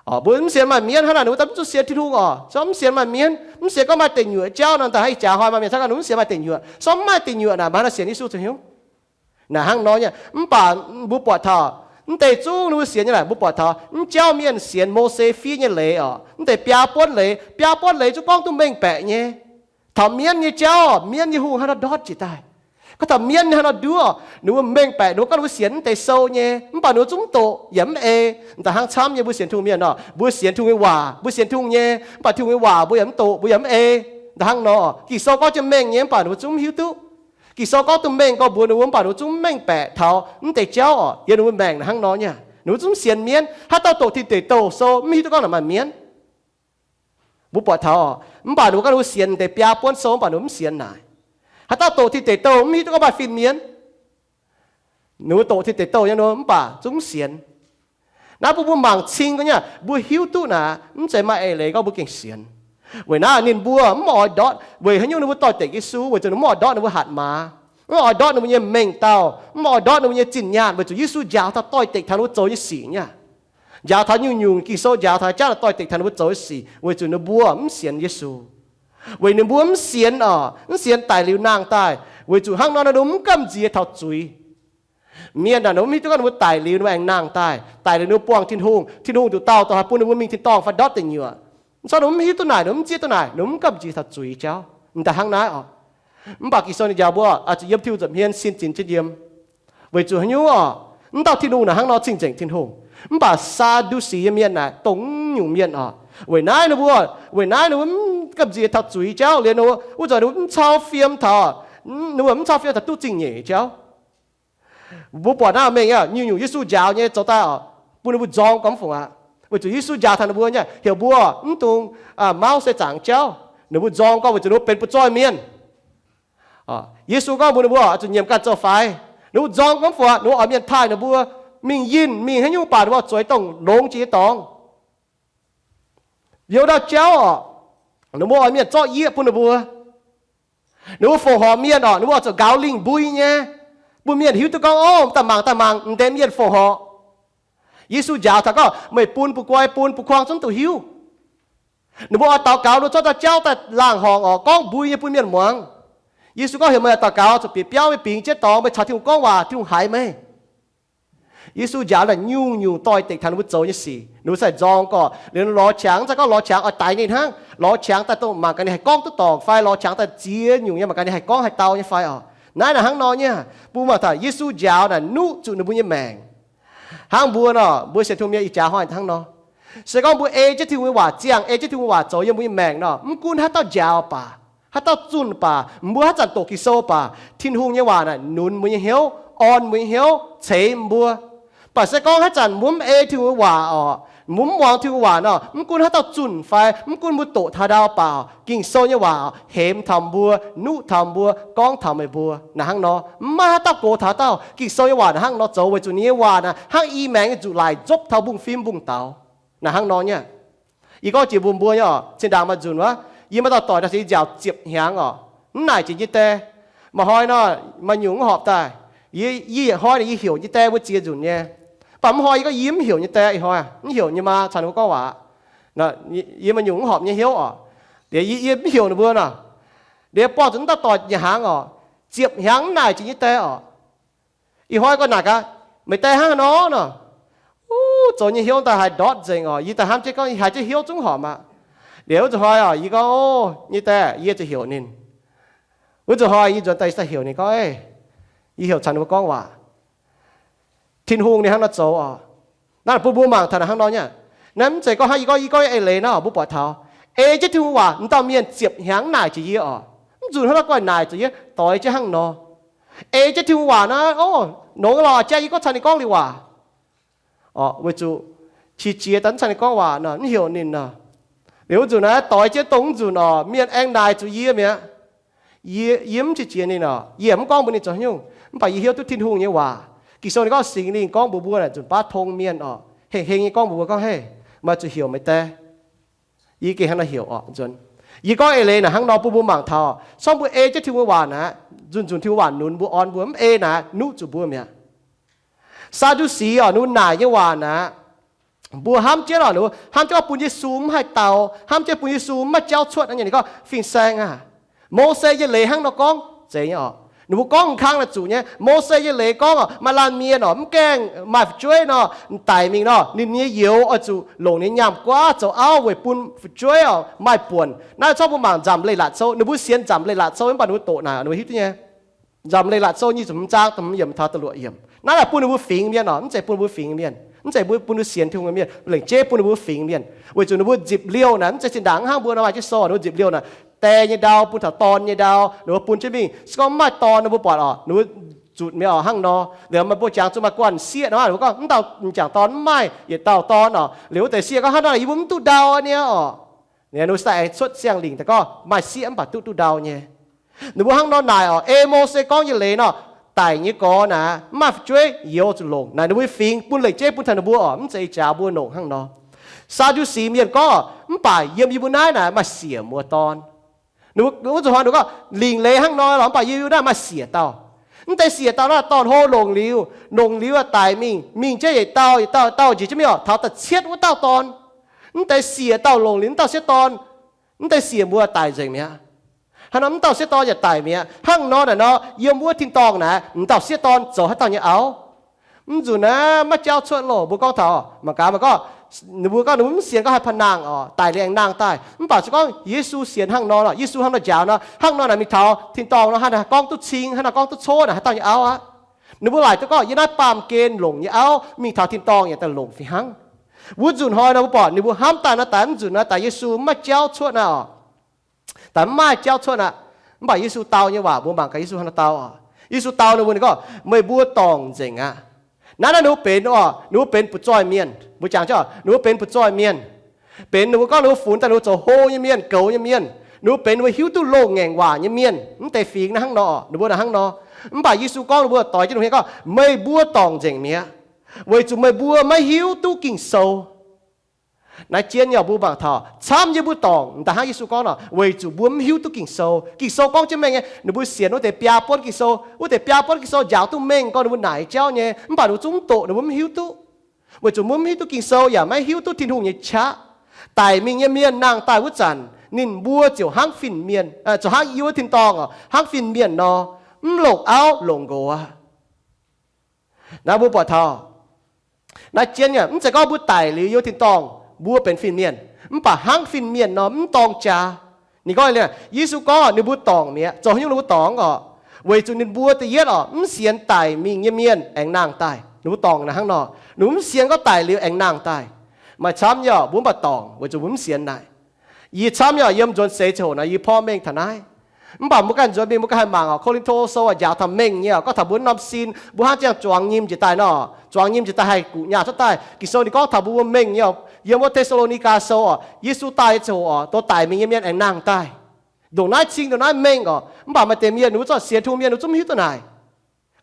Mbuo mv sienx maaih mienv hnangv naaic, ninh mbuo daaih mv zuqc sienx Tin-Hungh oc. Se gorngv mv sienx maaih mienv, mv sienx gorngv maaih deic nyuoqc jauv nor, daaih ih jaax hnoi maaih mienh camv ganh ninh mv sienx maaih deic nyuoqc. Se gorngv mv maaih deic nyuoqc naaic, maaih hnangv nor sienx Yesu zoux hnyouv? Naaic hnangv nor nyei. Mv baac mbuo buatc taux mv deix zungv ninh mbuo sienx nyei naaic, mbuo buatc taux mv jauv mienh sienx Mose fiev nyei leiz oc, mv deix biaa buonv leiz, biaa buonv leiz zungv gorngv duqv mengh baeqc nyei. Taux mienv nyei jauv, mienv nyei hungh hnangv nor ndortv jiex daaih. Gorngv taux mienv hnangv nor nduov, ninh mbuo mengh baeqc, ninh mbuo gorngv ninh mbuo sienx mv deix sou nyei, mv baac ninh mbuo zungv doqc yaac mv ei. Da'hnangv camv nyei mbuo sienx Tin-Hungh mienh nor, mbuo sienx Tin-Hungh nyei waac, mbuo sienx Tin-Hungh nyei, mv baac Tin-Hungh nyei waac mbuo yaac mv doqc, mbuo yaac mv ei. Da'hnangv nor, Ging-Sou gorngv jienv mengh nyei, mv baac ninh mbuo zungv mv hiuv duqv. Ging-Sou gorngv duqv mengh gorngv mbuox ninh mbuo, mv baac ninh mbuo zungv mv mengh baeqc taux mv deix jauv oc. Yiem ninh mbuo maengc naaic hnangv nor nyei, ninh mbuo zungv sienx mienv. Haaix dauh doqc Tin Deic Douh Sou mv hiuv duqv gorngv naaic maaih mienv. Mbuo buatc taux, mv baac ninh mbuo gorngv ninh mbuo sienx deix biaa buonv sou, mv baac ninh mbuo mv sienx naaic. Haaix dauh doqc Tin Deic Douh mv hiuv duqv gorngv maaih fin-mienh. Ninh mbuo doqc Tin Deic Douh nyei ninh mbuo mv baac zungv mv sienx. Naaiv bun mbuo mangc cing gorngv nyei, mbuo hiuv duqv naaic, mv zeiz maaih eix leiz gorngv mbuo gengh sienx. Weic naaiv ninh mbuo mv oix ndortv, weic haaix nyungc ninh mbuo doix-dekc Yesu, weic zuqc ninh mbuo mv oix ndortv ninh mbuo hatc maaz, mv oix ndortv ninh mbuo nyei mengh dauh, mv oix ndortv ninh mbuo nyei zinh nyaanh, weic zuqc Yesu njaaux taux doix-dekc taux ninh mbuo zoux nyei sic nyei. Njaaux taux nyungc-nyungc Ging-Sou njaaux taux jaav doix-dekc taux ninh mbuo zoux nyei sic, weic zuqc ninh mbuo mv sienx Yesu. Weic ninh mbuo mv sienx oc, mv sienx daic liuz nangh daaih, weic zuqc hnangv nor ninh mbuo mv gamh nziex taux zuiz. Mienh naaic ninh mbuo mv hiuv duqv gorngv ninh mbuo daic liuz ninh mbuo aengx nangh daaih, daic liuz ninh mbuo buangh Tin-Hungh, Tin-Hungh nduqc dauh dorh haih bun ninh mbuo mingh tin-dorngh fai ndortv deic nyuoqc. Mv corc ninh mbuo mv hiuv duqv naaic, ninh mbuo mv zieqv duqv naaic, ninh mbuo mv gamh nziex taux zuiz jauv. M'daaih hnangv naaiv oc. Mv baac Ging-Sou ninh njaaux mbuo, oix zuqc yiem Tin-Hungh nza'hmien sin zinx jienv yiem. Weic zuqc haaix nyungc orqc? Mv dauh Tin-Hungh naaic hnangv nor cing-nzengc Tin-Hungh. Mv baac Saa^ndu^si nyei mienh naaic dongh mv nyungc mienh orqc. Weic naaiv ninh mbuo, weic naaiv ninh mbuo mv gamh nziex taux zuiz jauv liuz, ninh mbuo wuov zanc ninh mbuo mv cau fiem taux, ninh mbuo mv cau fiem taux duqv zingh nyeic jauv. Mbuo buatc naaiv mengh nyungc-nyungc Yesu njaaux nyei zoux daaih orqc, bun ninh mbuo nzorng gorngv fungc aqv. Weic zuqc Yesu njaaux taux ninh mbuo nyei, heuc mbuo mv dungx mauv se zaangc jauv. Ninh mbuo nzorng gorngv weic zuqc ninh mbuo benx butv-zoih mienh. Yesu gorngv mbuox ninh mbuo oix zuqc nyiemc ganh zoux faix. Ninh mbuo nzorng gorngv fungc, ninh mbuo oix mienh taaih ninh mbuo mingh yinh mingh haaix nyungc, baac ninh mbuo zueiz dongh longx jiex nyei dorngx. Youz ndau jauv orqc, ninh mbuo oix mienh zorqv yieqv bun ninh mbuo. Ninh mbuo fongc horc mienh orqc, ninh mbuo oix zuqc nqaaux lingh mbui nyei, bun mienh hiuv duqv gorngv, ov, daaih mangc, daaih mangc, m'ndeix mienh fongc horc. Yesu njaaux taux gorngv, meih bun bu guai, bun bu kuang zungv duqv hiuv. Ninh mbuo oix daux gaux, ninh mbuo zorqv dauh jauv daaih laangh horngc orqc, gorngv mbui nyei bun mienh muangx. Yesu gorngv heuc meih daux gaux zuqc bieqc biauv, meih bingx jienv dorngx, meih caux Tin-Hungh gorngv waac, Tin-Hungh haiz meih. Yesu njaaux naaic nyungc-nyungc doix-dekc taux ninh mbuo zoux nyei sic. Ninh mbuo sai nzorng gorqv, liuz lorz qangx, zai gorngv lorz qangx oix daix ninh hnangv. Lorz qangx daaih dongh mangc gaax ninh haih gorngv duqv dorngc fai, lorz qangx daaih ziex nyungc nyei mangc gaax ninh haih gorngv haih dau nyei fai orqc. Naaiv naaic hnangv nor nyei, bun mangc taux Yesu njaaux naaic nuqv zuqc ninh mbuo nyei maengc. Hnangv mbuo nor, mbuo sienx Tin-Hungh mienh ih jaax hnoi hnangv nor. Se gorngv mbuo ei jienv Tin-Hungh nyei waac ziangh, ei jienv Tin-Hungh waac zoux yiem mbuo nyei maengc nor, mv gunv haaix dauh njaaux baac, haaix dauh zunh baac, mbuo haaix zanc doqc Ging-Sou baac, Tin-Hungh nyei waac naaic nunc mbuo nyei hnyouv, orn mbuo nyei hnyouv, ceix mbuo. Baac se gorngv haaix zanc mbuo mv ei Tin-Hungh nyei waac orqc, mbuo mv muangx Tin-Hungh waac nor, mv gunv haaix dauh zunh fai mv gunv mbuo doqc taux ndau baac, Ging-Sou nyei waac hemx taux mbuo, nuqv taux mbuo, gorngv taux meih mbuo naaic hnangv nor. Mv maaih haaix dauh gox taux haaix dauh. Ging-Sou nyei waac naaic hnangv nor zoux weic zuqc ninh nyei waac naaic hnangv i maengx nyei nzuqc laic nzopv taux mbungv-fim mbungv-daux. Naaic hnangv nor nyei. Yie gorngv jiex mbuox mbuo nyei orqc, zinh ndaangc maaih nzunc wuov, yie maaih dauh doic daaih se nziaauc ziepc hnyangx orqc, mv naaic jiex nyei die. Maaih hnoi nor, maaih nyungc mv horpc daaih. Yie, yie yietc hnoi naaic yie heuc nyei die mbuo ziex nzunc nyei. Mv baac mv hnoi yie gorngv yie mv heuc nyei die, ih hnoi mv heuc nyei maa caux ninh mbuo gorngv waac. Yie maaih nyungc mv horpc nyei hnyouv orqc. Liuz yie, yie mv heuc ninh mbuo nor. Liuz buangh zuqc mv dauh doic nyic hnyangx orqc, ziepc hnyangx mv naaic jiex nyei die orqc. Ih hnoi gorngv naaic gaax, meih die hnangv haaix nor nor. Uv, zoux nyei hnyouv daaih haiz ndortv nzengc orqc. Yie daaih hnamv jienv gorngv haiz jienv hnyouv zungv horpc aqv. Liuz wuov zanc hnoi orqc, yie gorngv, o, nyei die, yie zuqc heuc ninh. Wuov zanc hnoi yie nzuonx daaih yie daaih heuc ninh gorngv, yie heuc caux ninh mbuo gorngv waac. Tin-Hungh ninh hnangv nor zoux orqc. Naaiv bun mbuo mangc taux naaic hnangv nor nyei. Naaiv mv zeiz gorngv hnangv yie gorngv, yie gorngv eix leiz nor mbuo buatc taux, ei jienv Tin-Hungh waac, m'dauh mienh ziepc hnyangx mv naaic jiex yie orqc. Mv nzunc hnangv nor guanh naaic zuqc yie doix jienv hnangv nor. Ei jienv Tin-Hungh waac nor, o, longx lorqc, jaa yie gorngv caux ninh gorngv liuz waac orqc, weic zuqc qiex jiez daaih mv caux ninh gorngv waac nor, mv heuc ninh nor. Liuz wuov nzunc naaiv doix jienv dongh mv nzunc orqc, mienh aengx naaic zuqc yie mi'aqv. Yie, yie mv qiex jiez ninh orqc, yie mv gorngv mbuox ninh zoux haaix nyungc. Mv baac yie hiuv duqv Tin-Hungh nyei waac, Ging-Sou ninh gorngv Singx Lingh gorngv mbuox mbuo naaic nzunc baav tong mienh orqc, heng heng nyei gorngv mbuox mbuo gorngv, hei, meih zuqc heuc meih die. Yie gengh hnangv nor heuc orqc nzuonx. Yie gorngv eix leiz naaic hnangv nor bun mbuo mangc taux, corc mbuo ei jienv Tin-Hungh waac naaic, nzunc nzunc Tin-Hungh waac nunc mbuo, orn mbuo, mv ei naaic nuqv zuqc mbuo mi'aqv. Saa^ndu^si orqc, ninh mbuo naaic nyei waac naaic, mbuo hnamv jienv orqc, ninh mbuo hnamv jienv gorngv bun Yesu mv haih dau, hnamv jienv bun Yesu mv maaih jauv cuotv nyei. Ninh gorngv, Fin-Saeng aah! Mose nyei leiz hnangv nor gorngv zeiz nyei orqc. Ninh mbuo gorngv m'kang naaic zuqc nyei. Mose nyei leiz gorngv orqc, maaih laanh mienh orqc, mv gaengh maaih fu'jueiv nor, daic mingh nor, ninh nyei youz oix zuqc longc ninh nyaanh guaav zoux auv weic bun fu'jueiv orqc maaih buonc. Naaiv corc mbuo mangc Nzamc Leiz-Latc Sou, ninh mbuo sienx Nzamc Leiz-Latc Sou mv baac ninh mbuo doqc naaic, ninh mbuo hiuv duqv nyei. Nzamc Leiz-Latc Sou nyic ziepc hmz zaang da'hmz yiemc taux da'luoqc yiemc. Naaiv naaic bun ninh mbuo fingx mienh orqc, mv zeiz bun ninh mbuo fingx mienh, mv zeiz bun, bun ninh mbuo sienx Tin-Hungh mienh, lengc jeiv bun ninh mbuo fingx mienh. Weic zuqc ninh mbuo nzipc liouh naaic, mv zeiz zinh ndaangc hnangv mbuo nor maaih jienv sou, ninh mbuo nzipc liouh naaic, die nyei ndau bun taux dorn nyei ndau, ninh mbuo bun jienv mingh. Se gorngv mv maaih dorn, ninh mbuo buatc orqc, ninh mbuo zutc mi'aqv orqc, hnangv nor. Liuz mbuo jangx zuqc maaih guanh sieqv nor, ninh mbuo gorngv, mv dauh m'jangc dorn mv maaih yietc dauh dorn orqc. Liuz wuov deix sieqv gorngv, hnangv nor yie mbuo mv duqv ndau nyei orqc. Ninh mbuo sai cuotv siang-lingc daaih gorngv maaih sieqv mv baac duqv, duqv ndau nyei. Ninh mbuo hnangv nor naaic orqc, ei Mose gorngv nyei leiz nor, daic nyei gorx naaic, mv maaih fu'jueiv youz zuqc longc naaic, ninh mbuo fingx bun lengc jeiv bun taux ninh mbuo orqc, mv zeiz ih jaax mbuo longc hnangv nor. Saa^ndu^si mienh gorngv, mv baac yiem yie mbuo naaiv naaic maaih siec muoz dorn. Wuov zanc hnoi ninh gorngv, lingc leiz hnangv nor lorqc, mv baac yie mbuo naaiv maaih siec dauh. Mv deix siec dauh naaiv dorn-hlo longc liuz, longc liuz daic mingh, mingh jienv yietc dauh, yietc dauh, dauh njiec jienv mingh orqc, taux da'cietv wuov dauh dorn. Mv deix siec dauh longc liuz mv dauh sieqv dorn, mv deix siec mbuo daic nzengc mi'aqv. Hnangv nor mv dauh sieqv dorn yaac daic mi'aqv. Hnangv nor naaic nor, yiem wuov tin-dorngh naaic, m'dauh sieqv dorn zoux haaix dauh nyei auv? Mv nzunc naaiv maiv jauv cuotv loh. Mbuo gorngv taux, mangc gaax, mangc gorngv, Ninh mbuo gorngv ninh mbuo mv sienx gorngv haih pa'nangh oc, daic liuz aengx nangh daaih. Mv baac se gorngv Yesu sienx hnangv nor, Yesu hnangv nor njaaux nor, hnangv nor naaic mingh taux tin-dorngh nor, hnangv naaic gorngv duqv cing, hnangv naaic gorngv duqv coqv naaic, haaix dauh nyei auv aqv? Ninh mbuo laaic duqv gorngv yiem naaiv baamh gen longc nyei auv mingh taux tin-dorngh yaac daaih longc fih hnangv. Wuov nzunc hnoi nor mbuo buatc ninh mbuo hnamv daaih nor, daaih mv nzunc nor, daaih Yesu maiv jauv cuotv naaic oc, daaih mv maaih jauv cuotv aqv. Mv baac Yesu dau nyei waac mbuo mangc gaax Yesu hnangv nor dau oc. Yesu dau ninh mbuo, ninh gorngv, meih mbuo dorngc nzengc aqv. Naaiv naaiv ninh mbuo benx oc, ninh mbuo benx butv-zoih mienh. Mbuo jangx jienv ninh mbuo benx butv-zoih mienh. Benx ninh mbuo gorngv ninh mbuo funx daaih ninh mbuo zoux hlo nyei mienh, goux nyei mienh. Ninh mbuo benx ninh mbuo hiuv duqv loz-ngaengc waac nyei mienh, mv deix fingx naaiv hnangv nor, ninh mbuo naaic hnangv nor. Mv baac Yesu gorngv ninh mbuo doix jienv ninh mbuo gorngv, meih mbuo dorngc nzengc mi'aqv, weic zuqc meih mbuo maiv hiuv duqv Ging-Sou. Naaiv jienv nyei oc, mbuo mangc taux camv nyei mbuo dorngc, m'daaih hnangv Yesu gorngv nor, weic zuqc mbuo mv hiuv duqv Ging-Sou. Ging-Sou gorngv jienv mengh nyei, ninh mbuo sienx wuov deix biaa buonv Ging-Sou, wuov deix biaa buonv Ging-Sou njaaux duqv mengh gorngv ninh mbuo naaic jauv nyei, mv baac ninh mbuo zungv mv doqc, ninh mbuo mv hiuv duqv. Weic zuqc mbuo mv hiuv duqv Ging-Sou yaac maiv hiuv duqv Tin-Hungh nyei qaqv. Daic mingh nyei mienh nangh daaih wuov zanc, ninh mbuo ziouc hnangv fin-mienh, ziouc hnangv yiem wuov tin-dorngh oc, hnangv fin-mienh nor, mv longc auv longc nqox aqv. Naaiv mbuo buatc taux naaiv jienv nyei, mv zeiz gorngv mbuo daic liuz yiem tin-dorngh mbuo benx fin-mienh, mv baac hnangv fin-mienh nor mv dorng jaa. Ninh gorngv, Yesu gorngv ninh mbuo dorngc mi'aqv. Zoux haaix nyungc ninh mbuo dorngc oc? Weic zuqc ninh mbuo da'yietv oc, mv sienx daic mingh nyei mienh aengx nangh daaih. Ninh mbuo dorngc naaic hnangv nor, ninh mbuo mv sienx gorngv daic liuz aengx nangh daaih. Maaih camv nyei oc, mbuo mv baac dorngc weic zuqc mbuo mv sienx naaic. Yie camv nyei oc, yiem nzuonx seix ziangh hoc naaic yie porv mengh taux naaiv. Mv baac mbuo ganh nzuonx mingh mbuo ganh haih mangc oc, Ko^lin^to Sou oix njaaux taux mengh nyei oc, gorngv taux mbuo norm sin mbuo hnangv ziangh zuangx nyim njiec daaih nor, zuangx nyim njiec daaih haih guqc nyaah cuotv daaih. Ging-Sou ninh gorngv taux mbuo mbuo mengh nyei oc. Yiem wuov Te^saa^lo^ni^gaa Sou oc, Yesu daaih nyei ziangh hoc oc, doz daic mingh nyei mienh aengx nangh daaih. Ndongc naaiv cing ndongc naaiv mengh oc, mv baac maaih deix mienh ninh mbuo zorqv sienx Tin-Hungh mienh ninh mbuo zungv mv hiuv duqv naaic.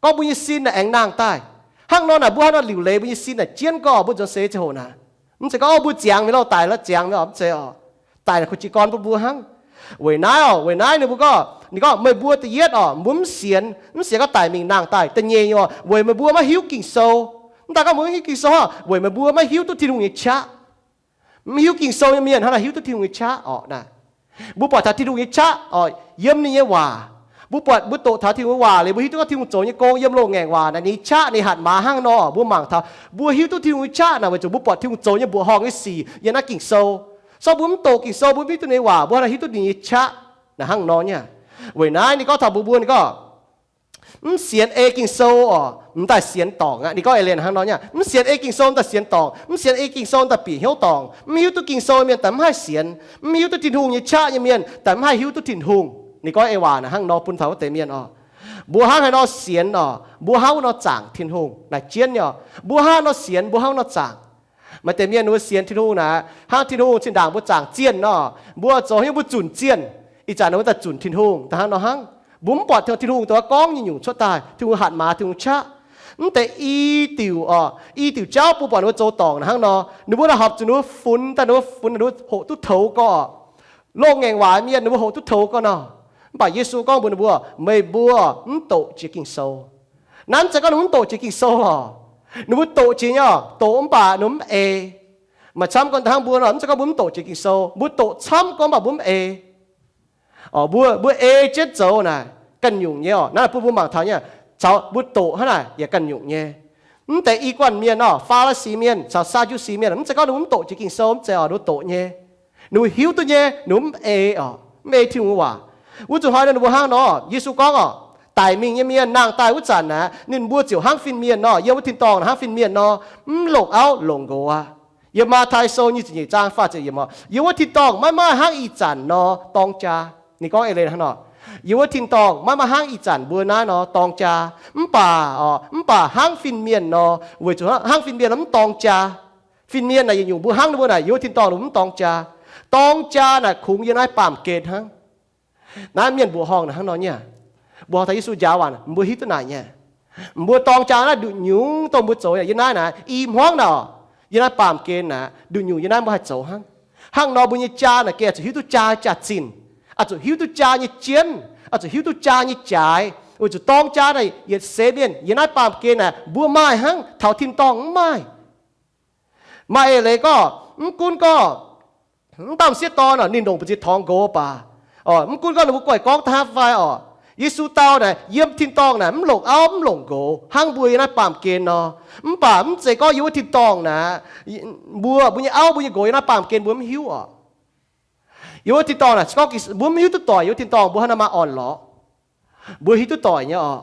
Gorngv mbuo nyei sin naaic aengx nangh daaih. Hnangv nor naaic mbuo hnangv nor liuc leiz mbuo nyei sin naaic jienv gorngv mbuo nzuonx seix ziangh hoc naaic. Mv zeiz gorngv mbuo ziangx mi'aqv, daic la'ziangx mi'aqv, mv zeiz oc. Daic naaic kuh jiez gorn bun mbuo hnangv. Weic naaiv oc, weic naaiv ninh mbuo gorngv, ninh gorngv meih mbuo da'yietv oc, mbuo mv sienx, mv sienx gorngv daic mingh nangh daaih. Da'nyeic oc, weic meih mbuo maiv hiuv Ging-Sou. Mv daaih gorngv mbuo maiv hiuv Ging-Sou oc, weic meih mbuo maiv hiuv duqv Tin-Hungh nyei qaqv. Mv hiuv Ging-Sou nyei mienh hnangv naaic hiuv duqv Tin-Hungh nyei qaqv oc naaic. Mbuo buatc taux Tin-Hungh nyei qaqv oc, yiem ninh nyei waac. Mbuo buatc mbuo doqc taux Tin-Hungh nyei waac liuz, mbuo hiuv duqv gorngv Tin-Hungh zoux nyei gong yiem loz-ngaengc waac naaic, ninh nyei qaqv ninh hatc maaz hnangv nor, mbuo mangc taux mbuo hiuv duqv Tin-Hungh nyei qaqv naaic weic zuqc mbuo buatc Tin-Hungh zoux nyei mbuoqc horngh nyei sic yiem naaiv Ging-Sou. Se gorngv mbuo mv doqc Ging-Sou, mbuo mv hiuv duqv ninh nyei waac, mbuo hnangv naaic hiuv duqv ninh nyei qaqv naaic hnangv nor nyei. Weic naaiv ninh gorngv taux mbuo, mbuo ninh gorngv mv sienx ei Ging-Sou oc, m'daaih sienx dorngc aqv. Ninh gorngv eix leiz hnangv nor nyei, mv sienx ei Ging-Sou m'daaih sienx dorngc, mv sienx ei Ging-Sou m'daaih bieqc hnyouv dorngc, mv hiuv duqv Ging-Sou mienh daaih mv haih sienx, mv hiuv duqv Tin-Hungh nyei qaqv nyei mienh daaih mv haih hiuv duqv Tin-Hungh. Ninh gorngv ei waac naaic hnangv nor bun taux wuov deix mienh oc. Mbuo hnangv haaix nor sienx oc, mbuo hnangv wuov nor zaangc Tin-Hungh naaic jienv nyei oc. Mbuo hnangv nor sienx, mbuo hnangv wuov nor zaangc. Maaih deix mienh ninh mbuo sienx Tin-Hungh naaic, hnangv Tin-Hungh zinh ndaangc mbuo zaangc zienh nor, mbuo zoux haaix nyungc mbuo zunc zienh, ih zanc ninh mbuo daaih zunc Tin-Hungh daaih hnangv nor hnangv. Mbuo mv buatc Tin-Hungh, Tin-Hungh dongh gorngv nyei nyungc cuotv daaih, Tin-Hungh hatc maaz, Tin-Hungh qaqv. Mv deix i diuc oc, i diuc jauv mbuo buatc ninh mbuo zoux dorngc naaic hnangv nor, ninh mbuo naaic horpc zuqc ninh mbuo funx daaih, ninh mbuo funx ninh mbuo hoqc duqv toux gorx. Loz-ngaengc waac mienh ninh mbuo hoqc duqv toux gorx nor. Mv baac Yesu gorngv mbuox ninh mbuo, meih mbuo mv doqc jiex Ging-Sou. Naaiv mv zeiz gorngv ninh mbuo mv doqc jiex Ging-Sou oc. Ninh mbuo doqc jiex nyei oc, doqc mv baac ninh mbuo mv ei. Maaih camv gorngv hnangv mbuo nor, mv zeiz gorngv mbuo mv doqc jiex Ging-Sou, mbuo doqc camv gorngv mv baac mbuo mv ei. Mbuo, mbuo ei jienv zoux naaic ganh nyungc nyei oc. Naaiv bun mbuo mangc taux nyei, caux mbuo doqc hnangv naaic yaac ganh nyungc nyei. Mv deix i guanh mienh nor, Faa^li^si mienh caux Saa^ndu^si mienh, mv zeiz gorngv ninh mbuo mv doqc jiex Ging-Sou, mv zeiz oc, ninh mbuo doqc nyei. Ninh mbuo hiuv duqv nyei, ninh mbuo mv ei oc, mv ei Tin-Hungh nyei waac. Wuov zuqc hnoi ninh mbuo hnangv nor, Yesu gorngv oc, daic mingh nyei mienh nangh daaih wuov zanc naaic, ninh mbuo ziouc hnangv fin-mienh nor, yiem wuov tin-dorngh hnangv fin-mienh nor, mv longc auv longc nqox aqv. Yiem Matv^tai Sou nyic ziepc nyeic zaang faah ziepc yiemc oc, yiem wuov tin-dorngh maiv maaih hnangv ih zanc nor dorng jaa. Ninh gorngv eix leiz hnangv nor, yiem wuov tin-dorngh maiv maaih hnangv ih zanc mbuo naaiv nor dorng jaa. Mv baac oc, mv baac hnangv fin-mienh nor, weic zuqc hnangv fin-mienh nor mv dorng jaa. Fin-mienh naaic yietc nyungc mbuo hnangv ninh mbuo naaic yiem wuov tin-dorngh ninh mbuo mv dorng jaa. Dorng jaa naaic kungx yiem naaiv baamh gen hnangv. Naaiv mienh mbuoqc horngh naaic hnangv nor nyei. Mbuoqc horngh taux Yesu njaaux waac, mbuo hiuv duqv naaic nyei. Mbuo dorng jaa naaiv nduqc nyungc dongh mbuo zoux yiem naaiv naaic, i hmuangv naaic, yiem naaiv baamh gen naaic, nduqc nyungc yiem naaiv mbuo haih zoux hnangv. Hnangv nor mbuo nyei jaa naaic gengh zuqc hiuv duqv jaa jaax-zinh, oix zuqc hiuv duqv jaa nyei jienv, oix zuqc hiuv duqv jaa nyei jaaix. Weic zuqc dorng jaa naaic yietc seix mienh yiem naaiv baamh gen naaic mbuo maaih hnangv, taux tin-dorngh mv maaih. Maaih eix leiz gorngv, mv gunv gorngv mv dauh m'sieqv dorn oc, ninh longc mbu'ziex torngx nqox baac, mv gunv gorngv ninh mbuo guaih gorngv da'hnangv fai oc, Yesu dau naaic yiem tin-dorngh naaic mv longc auv mv longc nqox hnangv mbuo yiem naaiv baamh gen nor. Mv baac mv zeiz gorngv yiem wuov tin-dorngh naaic, mbuo, mbuo nyei auv mbuo nyei nqox yiem naaiv baamh gen mbuo mv hiuv oc. Yiem wuov tin-dorngh naaic, mbuo mv hiuv duqv doic yiem wuov tin-dorngh mbuo hnangv naaiv maaih orn-lorqc. Mbuo hiuv duqv doic nyei oc.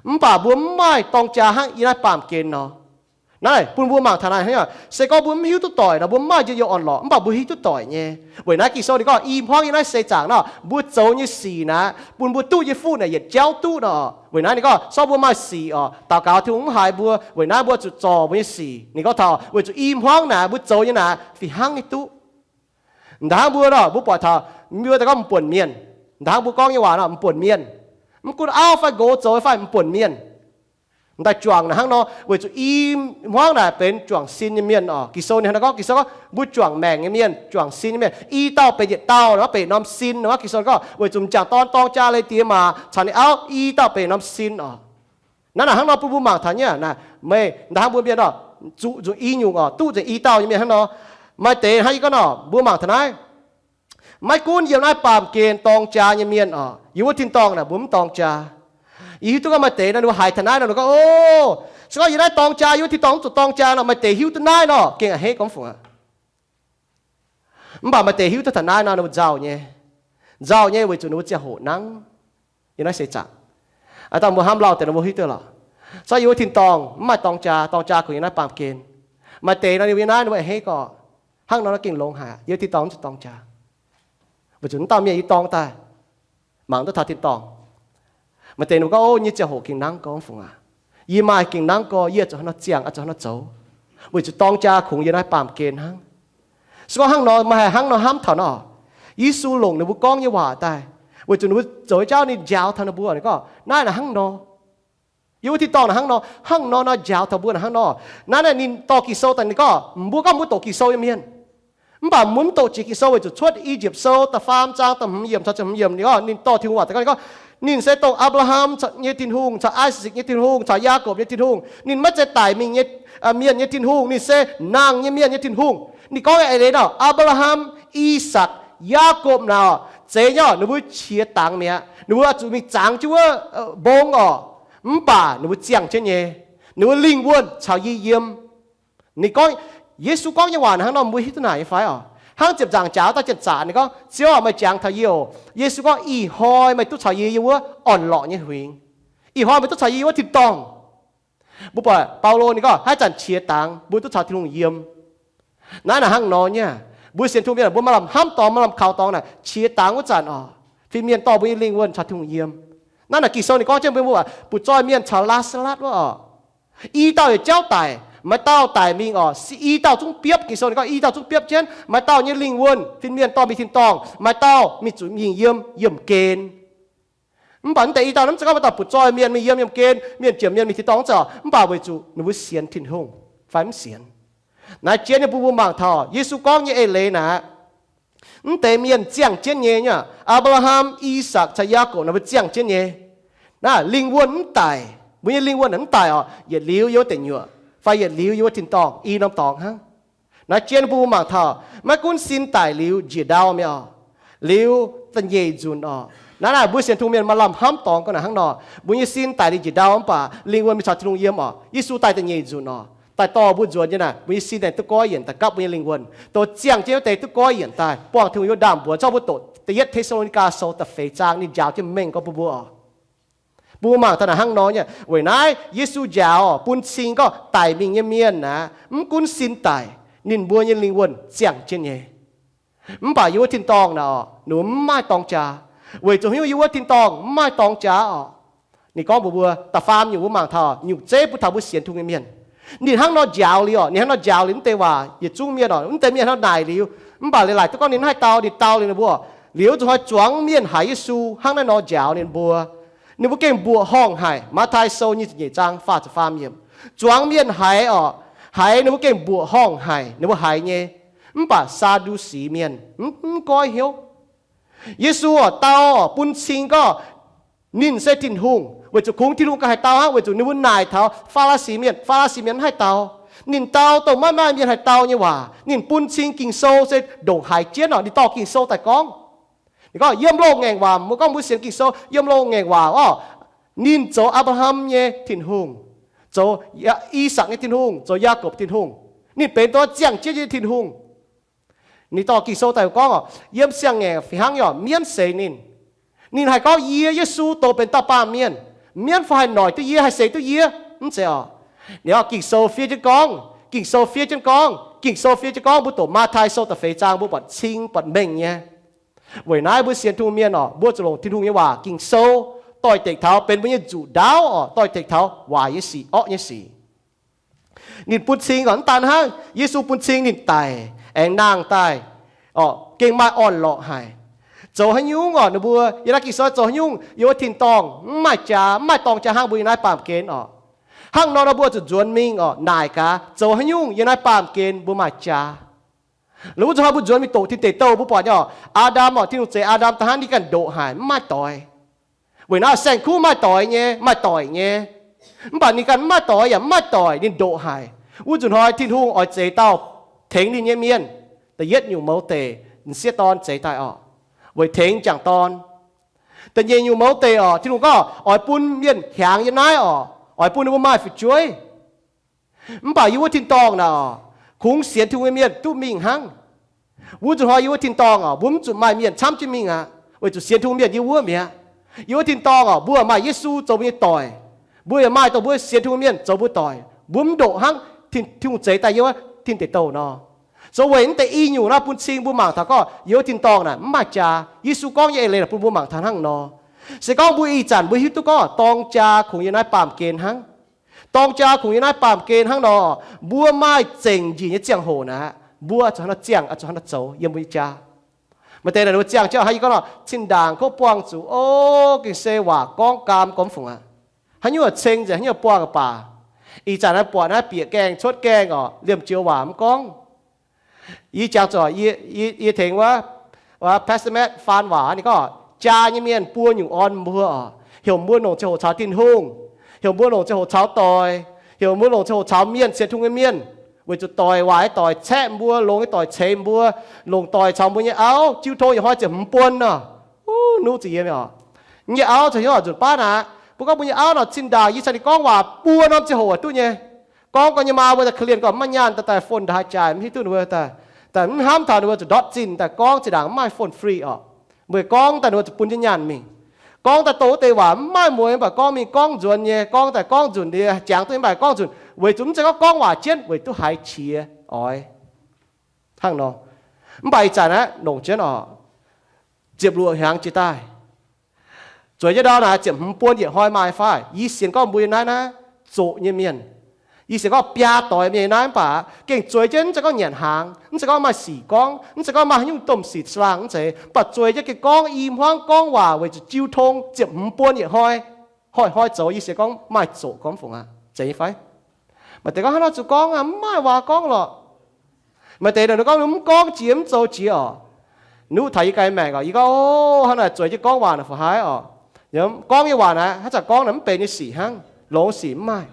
Mv baac mbuo mv maaih dorng jaa hnangv yiem naaiv baamh gen nor. Naaiv bun mbuo mangc taux naaiv hnangv, se gorngv mbuo mv hiuv duqv doic nor, mbuo mv maaih njien-youh orn-lorqc, mv baac mbuo hiuv duqv doic nyei. Weic naaiv Ging-Sou ninh gorngv i hmuangv yiem naaiv seix zaangc nor, mbuo zoux nyei sic naaic, bun mbuo duqv nyei fuqv naaic yietc jauv duqv nor. Weic naaiv ninh gorngv, se gorngv mbuo maaih sic oc, daux gaux Tin-Hungh mv haiz mbuo, weic naaiv mbuo zuqc zorc mbuo nyei sic. Ninh gorngv taux weic zuqc i hmuangv naaic mbuo zoux nyei naaic fih hnangv nyei duqv. Da'hnangv mbuo nor, mbuo buatc taux mbuo daaih gorngv m'buonc mienh. Da'hnangv mbuo gorngv nyei waac nor, m'buonc mienh. Mv gunv auv fai nqox zoux fai m'buonc mienh. M'daaih juangc naaic hnangv nor, weic zuqc i hmuangv naaic benx juangc sin nyei mienh oc. Ging-Sou ninh hnangv naaiv gorngv, Ging-Sou gorngv mbuo juangc maengc nyei mienh, juangc sin nyei mienh, i dauh benx yietc dauh nor, benx norm sin nor. Ging-Sou gorngv weic zuqc m'jangc dorn dorng jaa leiz diex maac caux ninh auv i dauh benx norm sin oc. Naaiv naaic hnangv nor bun mbuo mangc taux nyei naaic, meih da'hnangv mbuo mienh nor, zuqc nzunc i nyungc oc, duqv nzengc i dauh nyei mienh hnangv nor. Maaih deix hnangv yie gorngv nor, mbuo mangc taux naaiv, maiv gunv yiem naaiv baamh gen dorng jaa nyei mienh oc, yiem wuov tin-dorngh naaic mbuo mv dorng jaa. Yie hiuv duqv gorngv maaih deix nor ninh mbuo haiz taux naaiv nor ninh gorngv, O, se gorngv yiem naaiv dorng jaa, yiem wuov tin-dorngh mv zuqc dorng jaa nor, maaih deix hiuv duqv naaiv nor gengh a'hneiv gorngv fungc aqv. Mv baac maaih deix hiuv duqv taux naaiv nor ninh mbuo nzauh nyei. Nzauh nyei weic zuqc ninh mbuo ziangh hoc nangv yiem naaiv seix zaangc. Aa, dangh mbuo hnamv lauh deix ninh mbuo hiuv duqv lorqc. Se gorngv yiem wuov tin-dorngh mv maaih dorng jaa, dorng jaa kungx yiem naaiv baamh gen. Maaih deix nor ninh mbuo yiem naaiv ninh mbuo a'hneiv gorngv, Hnangv nor naaiv gengh longx haic, yiem tin-dorngh mv zuqc dorng jaa. Weic zuqc mv dauh mienh yie dorng daaih mangc duqv taux tin-dorngh. Maaih deix ninh mbuo gorngv, O, yie nyei ziangh hoc gengh nangv gorngv fungc aqv. Yie maaih gengh nangv gorngv, yie zuqc haaix nor ziangh, zuqc haaix nor zoux, weic zuqc dorng jaa kungx yiem naaiv baamh gen hnangv. Se gorngv hnangv nor, meih haih hnangv nor hnamv taux nor, Yesu longc ninh mbuo gorngv nyei waac daaih, weic zuqc ninh mbuo zoux nyei jauv ninh njaaux taux ninh mbuo, ninh gorngv naaiv naaic hnangv nor. Yiem wuov tin-dorngh naaic hnangv nor, hnangv nor nor njaaux taux mbuo naaic hnangv nor. Naaiv naaic ninh dorh Ging-Sou daaih ninh gorngv, mbuo gorngv mbuo doqc Ging-Sou nyei mienh, mv baac mbuo mv doqc jiex Ging-Sou weic zuqc cuotv I^yipv Sou da'faam zaang da'hmz yiemc caux ziepc hmz yiemc ninh gorngv, ninh dorh Tin-Hungh waac daaih gorngv, ninh se dongh Apc^laa^ham nyei Tin-Hungh caux Isaac nyei Tin-Hungh caux Yaakopv nyei Tin-Hungh. Ninh maiv zeiz daic mingh nyei mienh nyei Tin-Hungh. Ninh se nangh nyei mienh nyei Tin-Hungh. Ninh gorngv nyei eix leiz nor, Apc^laa^ham, I^sakc, Yaakopv naaic oc, zeiz nyei oc, ninh mbuo qiex dangx mi'aqv. Ninh mbuo oix zuqc mingh zangx jienv wuov mbong oc, mv baac ninh mbuo ziangh jienv nyei. Ninh mbuo lingh wuonh caux yie yiem. Ninh gorngv, Yesu gorngv nyei waac naaic hnangv nor, mbuo hiuv duqv naaic nyei fai oc? Hnangv ziepc nzaangc jaax daaih janx-zaqc ninh gorngv, Ziouv aac, meih jangx taux yie oc. Yesu gorngv, Ih hnoi meih duqv caux yie yiem wuov orn-lorqc nyei huingx. Ih hnoi meih duqv caux yie yiem wuov tin-dorngh. Mbuo buatc Baulo ninh gorngv, haaix zanc qiex dangx mbuo duqv caux Tin-Hungh yiem. Naaiv naaic hnangv nor nyei. Mbuo sienx Tin-Hungh mienh mbuo maaih lamh hnamv dorngx, maaih lamh kaux dorngx naaic, qiex dangx wuov zanc oc, fin-mienh dorh mbuo nyei lingh wuonh caux Tin-Hungh yiem. Naaiv naaic Ging-Sou ninh gorngv jienv mbuo, mbuo buatc buoz-zoih mienh caux Laa^saa^latv wuov oc, i dauh yietc jauv daic, maaih dauh daic mingh oc, i dauh zungv biopv. Ging-Sou ninh gorngv i dauh zungv biopv jienv, maaih dauh nyei lingh wuonh fin-mienh dorh mingh tin-dorngh, maaih dauh mingh zuqc mingh yiem yiemh gen. Mv baac mv deix i dauh naaiv mv zeiz gorngv maaih dauh buoz-zoih mienh mingh yiem yiemh gen, mienh jiex mienh mingh tin-dorngh mv zeiz oc, mv baac weic zuqc ninh mbuo sienx Tin-Hungh fai mv sienx. Naaiv jien nyei bun mbuo mangc taux Yesu gorngv nyei eix leiz naaic, mv deix mienh ziangh jienv nyei nyei, Apc^laa^ham, I^sakc caux Yaakopv naaic mbuo ziangh jienv nyei. Naaiv lingh wuonh mv daic, mbuo nyei lingh wuonh naaic mv daic oc, yietc liuz yiem wuov deic nyuoqc fai yietc liuz yiem wuov tin-dorngh i norm dorngx hnangv. Naaiv jien bun mbuo mangc taux maiv gunv sin daic liuz njiec ndau mi'aqv oc, liuz da'nyeic nzunc oc. Naaiv naaic mbuo sienx Tin-Hungh mienh maaih lamh hnamv dorngx gorngv naaic hnangv nor, mbuo nyei sin daic liuz njiec ndau mv baac lingh wuonh mingh caux Tin-Hungh yiem oc. Yesu daaih da'nyeic nzunc oc, daaih dorh mbuo nzuonx nyei naaic, mbuo nyei sin daaih duqv goiv yienc, daaih gapv mbuo nyei lingh wuonh, dorh ziangh jienv wuov deix duqv goiv yienc daaih, buangh Tin-Hungh yiem ndaamv-mbuox. Zorqv mbuo doqc Da'yietv Te^saa^lo^ni^gaa Sou da'feix zaang ninh njaaux jienv mengh gorngv bun mbuo oc. Bun mbuo mangc daaih naaic hnangv nor nyei. Weic naaiv Yesu njaaux bun cing gorngv daic mingh nyei mienh aeqv, mv gunv sin daic, ninh mbuo nyei lingh wuonh ziangh jienv nyei. Mv baac yiem wuov tin-dorngh naaic oc, ninh mbuo mv maaih dorng jaax, weic zuqc hnyouv yiem wuov tin-dorngh mv maaih dorng jaax oc. Ninh gorngv mbuox mbuo, da'faam nyungc mbuo mangc taux nyungc zeiv bun taux mbuo sienx Tin-Hungh nyei mienh. Ninh hnangv nor njaaux liuz oc, ninh hnangv nor njaaux liuz mv deix waac yietc zungv mienh oc, mv deix mienh hnangv naaic liuz, mv baac leiz-latc duqv gorngv ninh mv haih dau, ninh dau liuz ninh mbuo, liuz zuqc hoic zuangx mienh haiz Yesu hnangv naaiv nor njaaux ninh mbuo. Ninh mbuo gengh mbuoqc horngh haic. Matv^tai Sou nyic ziepc nyeic zaang faah ziepc faam yiemc. Zuangx mienh haiz oc, haiz ninh mbuo gengh mbuoqc horngh haic, ninh mbuo haiz nyei. Mv baac Saa^ndu^si mienh mv goiv hnyouv. Yesu oc dau oc bun cing gorngv ninh se Tin-Hungh, weic zuqc kungx Tin-Hungh ganh haih dau hnangv, weic zuqc ninh mbuo naaic taux Faa^laa^si mienh, Faa^laa^si mienh mv haih dau. Ninh dau dongh maiv maaih mienh haih dau nyei waac. Ninh bun cing Ging-Sou se ndongc haaix jienv oc, ninh dorh Ging-Sou daaih gorngv. Ninh gorngv yiem loz-ngaengc waac, mbuo gorngv mbuo sienx Ging-Sou yiem loz-ngaengc waac orqc, ninh zoux Apc^laa^ham nyei Tin-Hungh, zoux I^sakc nyei Tin-Hungh, zoux Yaakopv Tin-Hungh. Ninh benx dongh ziangh jienv nyei Tin-Hungh. Ninh dorh Ging-Sou daaih gorngv orqc, yiem siang-ngaengc fih hnangv nyei orqc, mienv seix ninh. Ninh haih gorngv, yie Yesu, dongh benx dauh baamh mienh. Mienv fai haih noic duqv yie, haih seix duqv yie? Mv zeiz orqc. Ninh gorngv Ging-Sou fiev jienv gorngv, Ging-Sou fiev jienv gorngv, Ging-Sou fiev jienv gorngv. Mbuo doqc Matv^tai Sou da'feix zaang mbuo buatc cing buatc mengh nyei. Weic naaiv mbuo sienx Tin-Hungh mienh orqc, mbuo zuqc longc Tin-Hungh nyei waac Ging-Sou doix-dekc taux benx mbuo nyei nzuqc ndaauv orqc, doix-dekc taux waaic nyei sic, orqv nyei sic. Ninh bun cing orqc, mv daan hnangv, Yesu bun cing ninh daic aengx nangh daaih orqc, gengh maaih orn-lorqc haic. Zoux haaix nyungc orqc, ninh mbuo yiem naaiv Ging-Sou zoux haaix nyungc, yiem wuov tin-dorngh mv maaih jaa, mv maaih dorng jaa hnangv mbuo yiem naaiv baamh gen orqc. Hnangv nor nor mbuo zuqc nzuonx mingh orqc, naaic gaax zoux haaix nyungc yiem naaiv baamh gen mbuo maaih jaa. La'wuov zuqc hnoi mbuo nzuonx mingh doqc tin deic douh, mbuo buatc nyei orqc, Aa^ndam orqc, Tin-Hungh zeix Aa^ndam daaih hnangv, ninh ganh ndoqc haic, mv maaih doix. Weic naaiv saeng-kuv maaih doix nyei, maaih doic nyei. Mv baac ninh ganh mv maaih doix yaac mv maaih doic, ninh ndoqc haic. Wuov nzunc hnoi Tin-Hungh oix zeix dauh tengx ninh nyei mienh. Da'yietv nyungc mouz deic, m'sieqv dorn zeix daaih orqc, weic tengx m'jangc dorn. Da'nyeic nyungc mouz deic orqc, Tin-Hungh gorngv oix bun mienh hiaangx yiem naaiv orqc, oix bun ninh mbuo maaih fu'jueiv. Mv baac yiem wuov tin-dorngh naaic orqc, kungx sienx Tin-Hungh nyei mienh duqv mingh hnangv. Wuov nzunc hnoi yiem wuov tin-dorngh orqc, mbuo mv zuqc maaih mienh camv jienv mingh aqv, weic zuqc sienx Tin-Hungh mienh yiem wuov mi'aqv. Yiem wuov tin-dorngh orqc, mbuo maaih Yesu zoux mbuo nyei doic. Mbuo yaac maaih dongh mbuo sienx Tin-Hungh mienh zoux mbuo doic. Mbuo mv ndoqc hnangv Tin-Hungh zeix daaih yiem wuov tin deic douh nor. Zoux weic naaiv deix i nyungc naaiv bun cing mbuo mangc taux gorngv yiem wuov tin-dorngh naaic mv maaih jaa. Yesu gorngv nyei eix leiz naaic bun mbuo mangc taux hnangv nor. Se gorngv mbuo ih zanc mbuo hiuv duqv gorngv dorng jaa kungx yiem naaiv baamh gen hnangv. Dorng jaa kungx yiem naaiv baamh gen hnangv nor, mbuo maaih zengc njiec nyei ziangh hoc naaic, mbuo zuqc hnangv nor ziangh, zuqc hnangv nor zoux yiem mbuo nyei jaa. Maaih deix naaic ninh mbuo ziangh jienv, haaix yie gorngv nor, cin-ndaangc kov buangh zuqc, o, gengh se waac gorngv gaam gormx fungc aqv. Haaix nyungc ceng nzengc, haaix nyungc buangh baac. Ih zanc naaiv buatc naaiv bieqc gaengh cuotv gaengh orqc, liemh joux waac mv gorngv. Yie jangx zuqc, yie tengx wuov Pastor Matt faan waac, ninh gorngv jaa nyei mienh buo nyungc orn mbuo orqc, heuc mbuo longc ziangh hoc caux Tin-Hungh, heuc mbuo longc ziangh hoc caux doic, heuc mbuo longc ziangh hoc caux mienh, sienx Tin-Hungh nyei mienh, weic zuqc doic waaic nyei doic caeqv mbuo, longx nyei doic ceix mbuo, longc doic caux mbuo nyei auv jiu tong yietc hnoi ziepc hmz buon nor. Uv, nuqv zuqc yie oc. Yie nyei auv caux hnyouv nzunc baav naaic, mbuo gorngv mbuo nyei auv nor cin-ndaangc yie caux ninh gorngv waac buo norm ziangh hoc duqv nyei. Gorngv gau nyei maa mbuo daaih korv-lienh gorngv maiv nyaanh, daaih daaih phone ndongc haaix jaaix mv hiuv duqv ninh mbuo daaih, daaih mv hnamv taux ninh mbuo zuqc ndortv zinh daaih gorngv zinh ndaangc mv maaih phone free orqc. Mbuo gorngv daaih ninh mbuo zuqc bun jienv nyaanh mingh. Gorngv daaih dongh wuov deix waac mv maaih mueiz, mv baac gorngv mingh gorngv nzuonx nyei, gorngv daaih gorngv nzunc nyei, jangx duqv mv baac gorngv nzunc, weic zuqc mv zeiz gorngv gorngv waac jienv weic duqv haiz qiex oix hnangv nor. Mv baac ih zanc aqv, longc jienv oc, ziepc luoqc hnyangx jiex daaih, zueiz jienv ndau naaic ziepc hmz buon yietc hnoi maaih fai? Yie sienx gorngv mbuo yiem naaiv naaiv zoqc nyei mienh, yie sienx gorngv biaa doix mienh yiem naaiv mv baac gengh zueiz jienv, mv zeiz gorngv nyanc hnaangx, mv zeiz gorngv maaih sic gorngv, mv zeiz gorngv maaih haaix nyungc domh sic slang, mv zeiz, mv baac zueiz jienv gengh gorngv i hmuangv gorngv waac weic zuqc jiu tong ziepc hmz buon yietc hnoi, hnoi-hnoi zoux. Yie sienx gorngv maaih zoqc gormx fungc aqv, zeiz nyei fai? Maaih deix gorngv, haaix nor zuqc gorngv aqv, mv maaih waac gorngv lorqc. Maaih deix ninh gorngv mv gorngv jiex mv zoux jiex oc. Nuqv taux yie ganh maengc oc, yie gorngv, o, hnangv naaic zueiz jienv gorngv waac naaic fu-haiz oc. Gorngv nyei waac naaic haaix zanc gorngv naaic mv benx nyei sic hnangv, longx sic mv maaih.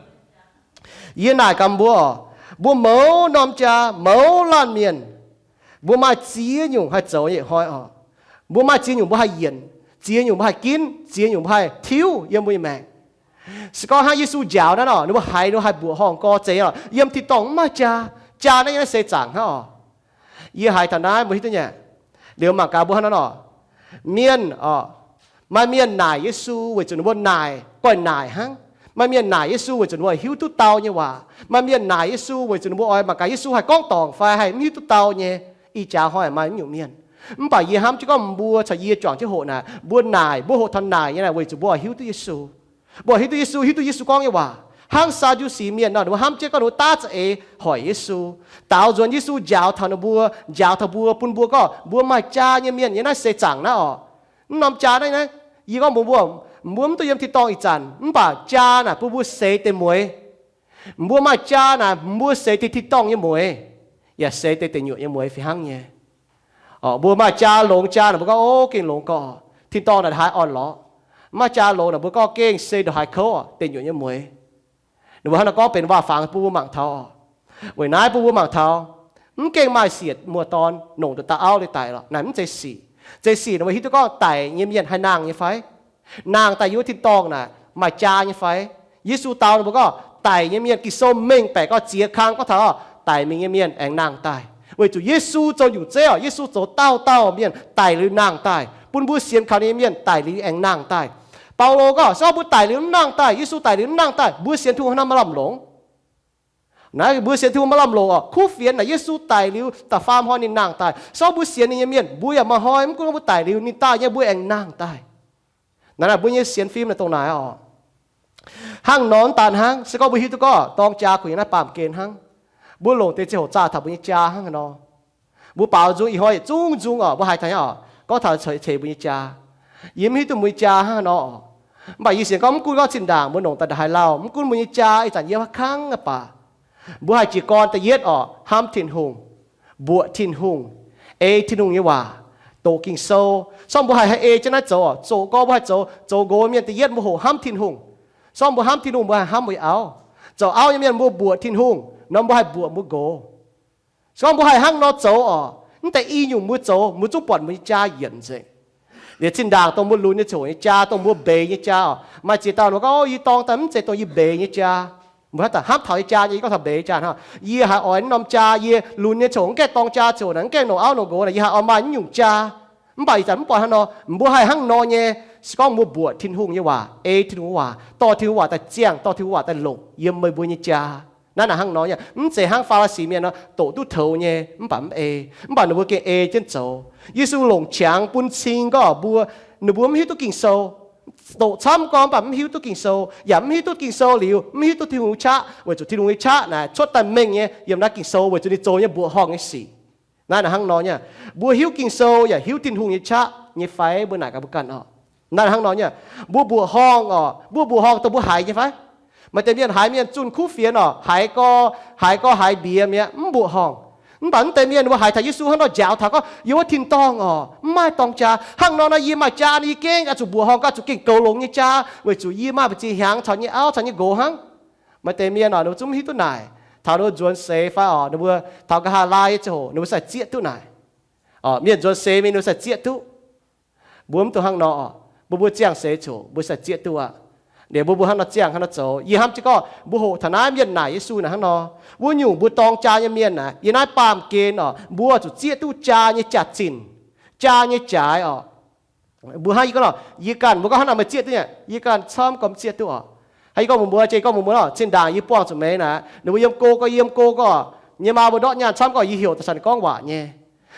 Yie naaic gaax mbuo oc, mbuo mouz norm jaa, mouz laanh mienh, mbuo maaih ziex nyungc haih zoux nyei hnoi oc. Mbuo maaih ziex nyungc mbuo haih yienc, ziex nyungc mbuo haih ginv, ziex nyungc mbuo haih tiuv yiem mbuo nyei maengc. Se gorngv hnangv Yesu njaaux naaiv nor, ninh mbuo haiz ninh mbuo haih mbuoqc horngh gorx zeiz oc, yiem tin-dorngh mv maaih jaa. Jaa naaiv yiem naaiv seix zaangc hnangv oc. Yie haiz taux naaiv mbuo hiuv duqv nyei. Liuz mangc gaax mbuo hnangv nor oc, mienh oc, maaih mienh naaic Yesu weic zuqc ninh mbuo naaic, goiv naaic hnangv. Maaih mienh naaic Yesu weic zuqc ninh mbuo hiuv duqv dau nyei waac. Maaih mienh naaic Yesu weic zuqc ninh mbuo oix mangc gaax Yesu haih gorngv dorngc fai haih mv hiuv duqv dau nyei. Ih jaax hnoi maaih mv nyungc mienh. Mv baac yie hnamv jienv gorngv mbuo caux yie juangc jienv hoqc naaic, mbuo naaic, mbuo hoqc taux naaic nyei naaic weic zuqc mbuo oix hiuv duqv Yesu. Mbuo hiuv duqv Yesu, hiuv duqv Yesu gorngv nyei waac. Hnangv Saa^ndu^si mienh nor, ninh mbuo hnamv jienv gorngv ninh mbuo daav za'eix hoic Yesu, daaux nzuonx Yesu njaaux taux ninh mbuo, njaaux taux mbuo, bun mbuo gorngv mbuo maaih jaa nyei mienh yiem naaiv seix zaangc naaiv oc. Mv norm jaa naaiv, naaiv, yie gorngv mbuox mbuo, mbuo mv duqv yiem tin-dorngh ih zanc, mv baac jaa naaic bun mbuo seix deix mueix. Mbuo maaih jaa naaic, mbuo seix deix tin-dorngh nyei mueix, yaac seix deix deic nyuoqc nyei mueix fih hnangv nyei. Mbuo maaih jaa longx jaa naaic, mbuo gorngv, o, gengh longx gorx, tin-dorngh naaic ndongc haaix orn-lorqc. Mv maaih jaa longx naaic, mbuo gorngv gengh se ndongc haiz kouv, deic nyuoqc nyei mueix. Ninh mbuo hnangv naaiv gorngv benx waac-fangx bun mbuo mangc taux oc. Weic naaiv bun mbuo mangc taux, mv gengh maaih siec muoz-dorn nongc nduqc dauh auv leiz-daic lorqc. Naaic mv zeiz sic. Zeix sic ninh mbuo hiuv duqv gorngv daic nyei mienh haih nangh nyei fai? Nangh daaih yiem wuov tin-dorngh naaic maaih jaa nyei fai? Yesu dau ninh mbuo gorngv daic nyei mienh, Ging-Sou mengh baeqc gorngv ziex kang gorngv taux daic mingh nyei mienh aengx nangh daaih. Weic zuqc Yesu zoux nyungc zeiv oc. Yesu zoux dauh dauh mienh daic liuz nangh daaih, bun mbuo sienx kaux ninh nyei mienh daic liuz aengx nangh daaih. Baulo gorngv se gorngv mbuo daic liuz mv nangh daaih, Yesu daic liuz mv nangh daaih, mbuo sienx Tin-Hungh hnangv maiv lamh longc. Naaiv mbuo sienx Tin-Hungh maiv lamh longc oc. Kuv fienx naaic Yesu daic liuz da'faam hnoi ninh nangh daaih. Se gorngv mbuo sienx ninh nyei mienh, mbuo yaac maaih hnoi mv gunv mbuo daic liuz ninh daaih nyei mbuo aengx nangh daaih. Naaiv naaic mbuo nyei sienx fim naaic dongh naaic oc. Hnangv nor mv daan hnangv, se gorngv mbuo hiuv duqv gorngv dorng jaa kuh yiem naaiv baamh gen hnangv, mbuo longc deix ziangh hoc zaah taux mbuo nyei jaa hnangv haaix nor. Mbuo baaux nzung ih hnoi yietc zungv nzung oc, mbuo haiz taux nyei oc, gorngv taux ceix mbuo nyei jaa. Yie mv hiuv duqv mbuo nyei jaa hnangv haaix nor oc. Mv baac yie sienx gorngv mv gunv gorngv zinh ndaangc mbuo longc daaih ndongc haaix lauh, mv gunv mbuo nyei jaa ih zanc yiem haaix kangv aqv baac, mbuo haih jiez gorn da'yietv oc, hnamv Tin-Hungh, mbuoqc Tin-Hungh, ei Tin-Hungh nyei waac, doqc Ging-Sou. Se gorngv mbuo haih haih ei jienv naaiv zoux oc, zoqc gorx mbuo haih zoux, zoux nqox mienh da'yietv mbuo hoqc hnamv Tin-Hungh. Se gorngv mbuo hnamv Tin-Hungh mbuo haih hnamv mbuo nyei auv. Zoux auv nyei mienh mbuo mbuoqc Tin-Hungh nor mbuo haih mbuoqc mbuo nqox. Se gorngv mbuo haih hnangv nor zoux oc, mv deix i nyungc mbuo zoux mbuo zungv buatc mbuo nyei jaa yienc nzengc. Liuz zinh ndaangc dongh mbuo lunx nyei ziangh hoc nyei jaa, dongh mbuo mbeix nyei jaa oc, maaih ziex dauh ninh gorngv, yie dorng daaih mv zeiz dongh yie mbeix nyei jaa. Mbuo hnamv taux, hnamv taux nyei jaa nyei, yie gorngv taux mbeix jaa hnangv. Yie haiz oix norm jaa, yie lunx nyei ziangh hoc mv gaengh dorng jaa ziangh hoc naaic, mv gaengh longc auv longc nqox naaic, yie haiz oix maaih nyungc jaa. Mv baac ih zanc mv buatc hnangv nor. Mbuo haih hnangv nor nyei, se gorngv mbuo mbuoqc Tin-Hungh nyei waac, ei Tin-Hungh waac, dorh Tin-Hungh waac daaih ziangh, dorh Tin-Hungh waac daaih longc yiem meih mbuo nyei jaa. Naaiv naaic hnangv nor nyei, mv zeiz hnangv Faa^li^si mienh nor doqc duqv toux nyei mv baac mv ei, mv baac ninh mbuo gengh ei jienv zoux. Yesu longc qangx bun cing gorngv mbuo, ninh mbuo mv hiuv duqv Ging-Sou. Doqc camv gorngv mv baac mv hiuv duqv Ging-Sou, yaac mv hiuv duqv Ging-Sou liuz mv hiuv duqv Tin-Hungh nyei qaqv, weic zuqc Tin-Hungh nyei qaqv naaic cuotv daaih mengh nyei yiem naaiv Ging-Sou weic zuqc ninh zoux nyei mbuoqc horngh nyei sic. Naaiv naaic hnangv nor nyei, mbuo hiuv Ging-Sou yaac hiuv Tin-Hungh nyei qaqv nyei fai? Mbuo naaic gaax mbuo ganh oc. Naaiv naaic hnangv nor nyei, mbuo mbuoqc horngh oc, mbuo mbuoqc horngh dongh mbuo haiz nyei fai? Maaih deix mienh haiz mienh zunh kuv fienx oc, haiz gorx, haiz gorx haiz mbiez mi'aqv, mv mbuoqc horngh. Mv baac mv deix mienh mbuo haiz taux Yesu hnangv nor njaaux taux gorngv yiem wuov tin-dorngh oc, mv maaih dorng jaa. Hnangv nor nor yie maaih jaa, yie gengh oix zuqc mbuoqc horngh, oix zuqc gengh goux longx nyei jaa, weic zuqc yie maaih mbu'ziex hnyangx caux nyei auv caux nyei nqox hnangv. Maaih deix mienh oc, ninh mbuo zungv mv hiuv duqv naaic. Taux ninh mbuo nzuonx seix fai oc, ninh mbuo taux nqa'haav laai nyei ziangh hoc ninh mbuo sai zieqv duqv naaic. Mienh nzuonx seix mingh ninh mbuo sai zieqv duqv. Mbuo mv dungx hnangv nor oc. Mbuo mbuo ziangh seix ziouc mbuo sai zieqv duqv aqv. Liuz mbuo mbuo hnangv nor ziangh hnangv nor zoux. Yie hnamv jienv gorngv mbuo hoqc taux naaiv mienh naaic Yesu naaic hnangv nor, wuov nyungc mbuo dorng jaa nyei mienh naaic, yiem naaiv baamh gen oc, mbuo zuqc zieqv duqv jaa nyei jaax-zinh, jaa nyei jaaix oc. Mbuo hnangv yie gorngv nor, yie ganh, mbuo gorngv hnangv nor meih zieqv duqv nyei, yie ganh camv gorngv mv zieqv duqv oc. Hnangv yie gorngv mbuox mbuo, jiex gorngv mbuox mbuo nor, zinh ndaangc yie buangh zuqc meix naaic, ninh mbuo yiem go gorngv, yie yiem go gorngv, nyei maa mbuo ndortv nyaanh camv gorngv yie heuc daaih caux ninh gorngv waac nyei.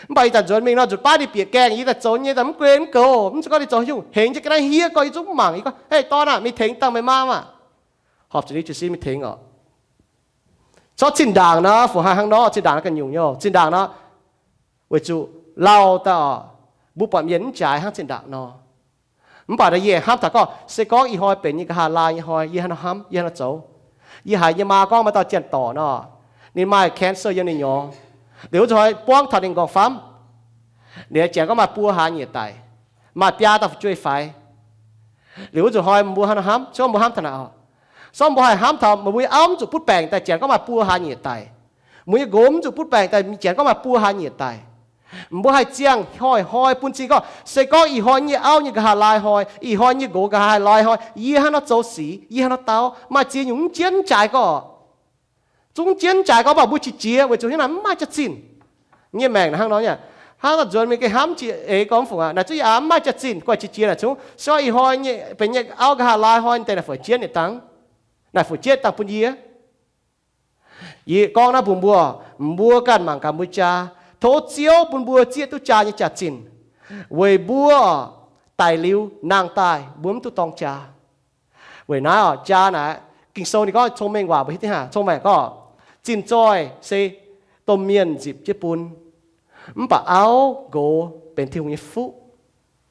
Mv baac ih zanc nzuonx mingh nor, nzunc baav ninh bieqc gaengh, yie daaih zoux nyei daaih mv guen mv goux, mv zeiz gorngv ninh zoux haaix nyungc, hengx jienv ga'naaiv hiev gorngv yie zungv mv mangc. Yie gorngv, Hei, dorn aah, mingh tengx dangh meih maa maah! Horpc zuqc ninh jiez sin mingh tengx oc. Corc zinh ndaangc nor, fu haih hnangv nor, zinh ndaangc nor ganh nyungc nyei oc. Zinh ndaangc nor, weic zuqc lauh daaih oc, mbuo buatc mienh mv jaaix hnangv zinh ndaangc nor. Mv baac naaiv yie hnamv taux gorngv, se gorngv ih hnoi benx nyei nqa'haav laai nyei hnoi, yie hnangv nor hnamv, yie hnangv nor zoux. Yie haiz yie nyei maa gorngv maaih dauh janx-dorc nor, ninh maaih cancer yiem ninh nyorx. Liuz wuov nzunc hnoi buangv taux ninh nqorngv-famv. Ninh janx gorngv maaih buo hlaax nyieqc daic, maaih biaa dauh fu'jueiv faix. Liuz wuov nzunc hnoi mbuo hnangv nor hnamv, se gorngv mbuo hnamv taux naaic oc, se gorngv mbuo haih hnamv taux meih mbuo nyei auv mv zuqc butv baengc daaih, janx gorngv maaih buo hlaax nyieqc daic, mbuo nyei nqox mv zuqc butv baengc daaih, janx gorngv maaih buo hlaax nyieqc daic, mbuo haih ziangh hnoi-hnoi bun cing gorngv, se gorngv ih hnoi nyei auv nyei nqa'haav laai hnoi, ih hnoi nyei nqox nqa'haav laai hnoi, yie hnangv nor zoux sic, yie hnangv nor dau, maaih ziex nyungc mv jienv jaaix gorngv, zungv jienv jaaix gorngv, mv baac mbuo qiex jiez weic zuqc hnangv naaic mv maaih jaax-zinh. Nyei maengc hnangv nor nyei, hnangv nor nzuonx mingh gengh hnamv jiex eix gorngv fungc aqv. Naaic zungv yaac mv maaih jaax-zinh, guaih qiex jiez naaic zungv, se gorngv ih hnoi nyei benx nyei auv nqa'haav laai hnoi deix naaic fu'jueiv jienv ninh dangh, naaic fu'jueiv dangh bun yie. Yie gorngv naaiv mbuox mbuo, mbuo ganh mangc gaax mbuo jaa, tov Ziouv bun mbuo zieqv duqv jaa nyei jaax-zinh, weic mbuo daic liuz nangh daaih mbuo mv duqv dorng jaa. Weic naaiv oc, jaa naaic, Ging-Sou ninh gorngv cong-mengh waac mbuo hiuv duqv hnangv, cong-mengh gorngv, zinh zoih se domh mienh nzipc jienv bun, mv baac auv nqox benx Tin-Hungh nyei fuqv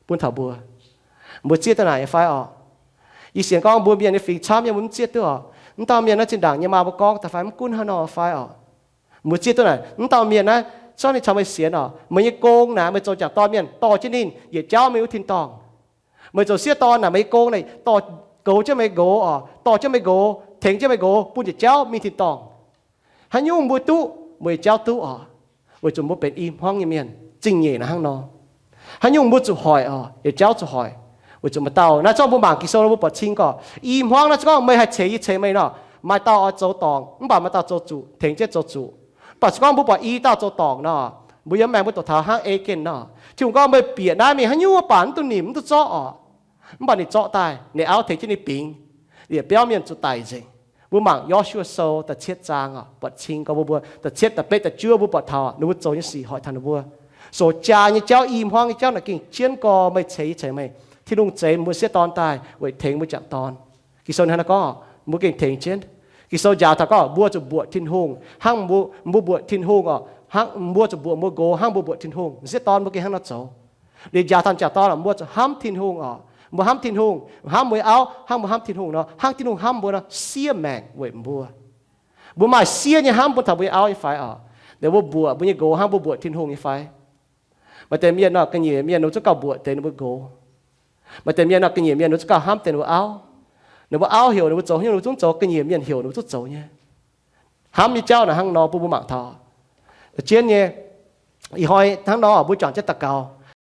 bun taux mbuo. Mbuo zieqv duqv naaic nyei fai oc? Yie sienx gorngv mbuo mienh nyei fingx camv nyei mbuo mv zieqv duqv oc. Mv dauh mienh naaiv zinh ndaangc nyei maa mbuo gorngv daaih fai mv gunv hnangv nor fai oc? Mbuo zieqv duqv naaic, mv dauh mienh naaiv, zorqv ninh caux meih sienx oc, meih nyei gong naaic meih zoux jangc dorn mienh dorh jienv ninh yietc jauv mingh wuov tin-dorngh. Meih zoux sieqv dorn naaic, meih nyei gong naaic dorh goux jienv meih nqox oc, dorh jienv meih nqox, tengx jienv meih nqox bun yietc jauv mingh tin-dorngh. Haaix nyungc mbuo duqv, meih jauv duqv oc, weic zuqc mbuo benx i hmuangv nyei mienh. Zingh nyeic naaic hnangv nor. Haaix nyungc mbuo zuqc hoic oc, yietc jauv zuqc hoic, weic zuqc maaih dauh naaiv zorqv mbuo mangc Ging-Sou nor mbuo buatc cing gorqv i hmuangv naaiv gorngv meih haih ceix yie ceix meih nor, maaih dauh oix zoux dorngc mv baac maaih dauh zoux zuqc, tengx jienv zoux zuqc. Mv baac se gorngv mbuo buatc i dauh zoux dorngc nor, mbuo yiem maengx mbuo doqc taux hnangv ei gengh nor, Tin-Hungh gorngv meih bieqc naaiv mingh haaix nyungc mv baac mv duqv nimc mv duqv zorqv oc. Mv baac ninh zorqv daaih, ninh auv tengx jienv ninh bingx, yietc biauv mienh zuqc daic nzengc. Mbuo mangc Yo^su^waa Sou da'cietv zaang oc, buatc cing gorqv mbuo, mbuo da'cietv da'betv da'juov mbuo buatc taux ninh mbuo zoux nyei sic hoic taux ninh mbuo. Zoux jaa nyei jauv, i hmuangv nyei jauv naaic gengh jienv gorqv meih ceix yie ceix meih. Tin-Hungh zeix mbuo sieqv dorn daaih weic tengx mbuo jangc dorn. Ging-Sou ninh hnangv naaiv gorngv mbuo gengh tengx jienv. Ging-Sou njaaux taux gorngv mbuo zuqc mbuoqc Tin-Hungh hnangv mbuo, mbuo mbuoqc Tin-Hungh oc, hnangv mbuo zuqc mbuoqc mbuo nqox hnangv mbuo mbuoqc Tin-Hungh. Sieqv dorn mbuo gengh hnangv nor zoux. Liuz njaaux taux jangc dorn oc, mbuo zuqc hnamv Tin-Hungh oc. Mbuo hnamv Tin-Hungh, hnamv mbuo nyei auv hnangv mbuo hnamv Tin-Hungh nor, hnangv Tin-Hungh hnamv mbuo nor, siev maengc weic mbuo. Mbuo maaih siev nyei hnamv bun taux mbuo nyei auv nyei fai oc? Liuz mbuo mbuoqc mbuo nyei nqox hnangv mbuo mbuoqc Tin-Hungh nyei fai? Maaih deix mienh nor, ga'nyiec mienh ninh mbuo zungv gauh mbuoqc deix ninh mbuo nqox. Maaih deix mienh nor, ga'nyiec mienh ninh mbuo zungv gauh hnamv deix ninh mbuo auv. Ninh mbuo auv heuc ninh mbuo zoux haaix nyungc ninh mbuo zungv zoux, ga'nyiec mienh heuc ninh mbuo zungv zoux nyei. Hnamv nyei jauv naaic hnangv nor bun mbuo mangc taux. Jienv nyei, ih hnoi hnangv nor mbuo juangc jienv daux gaux.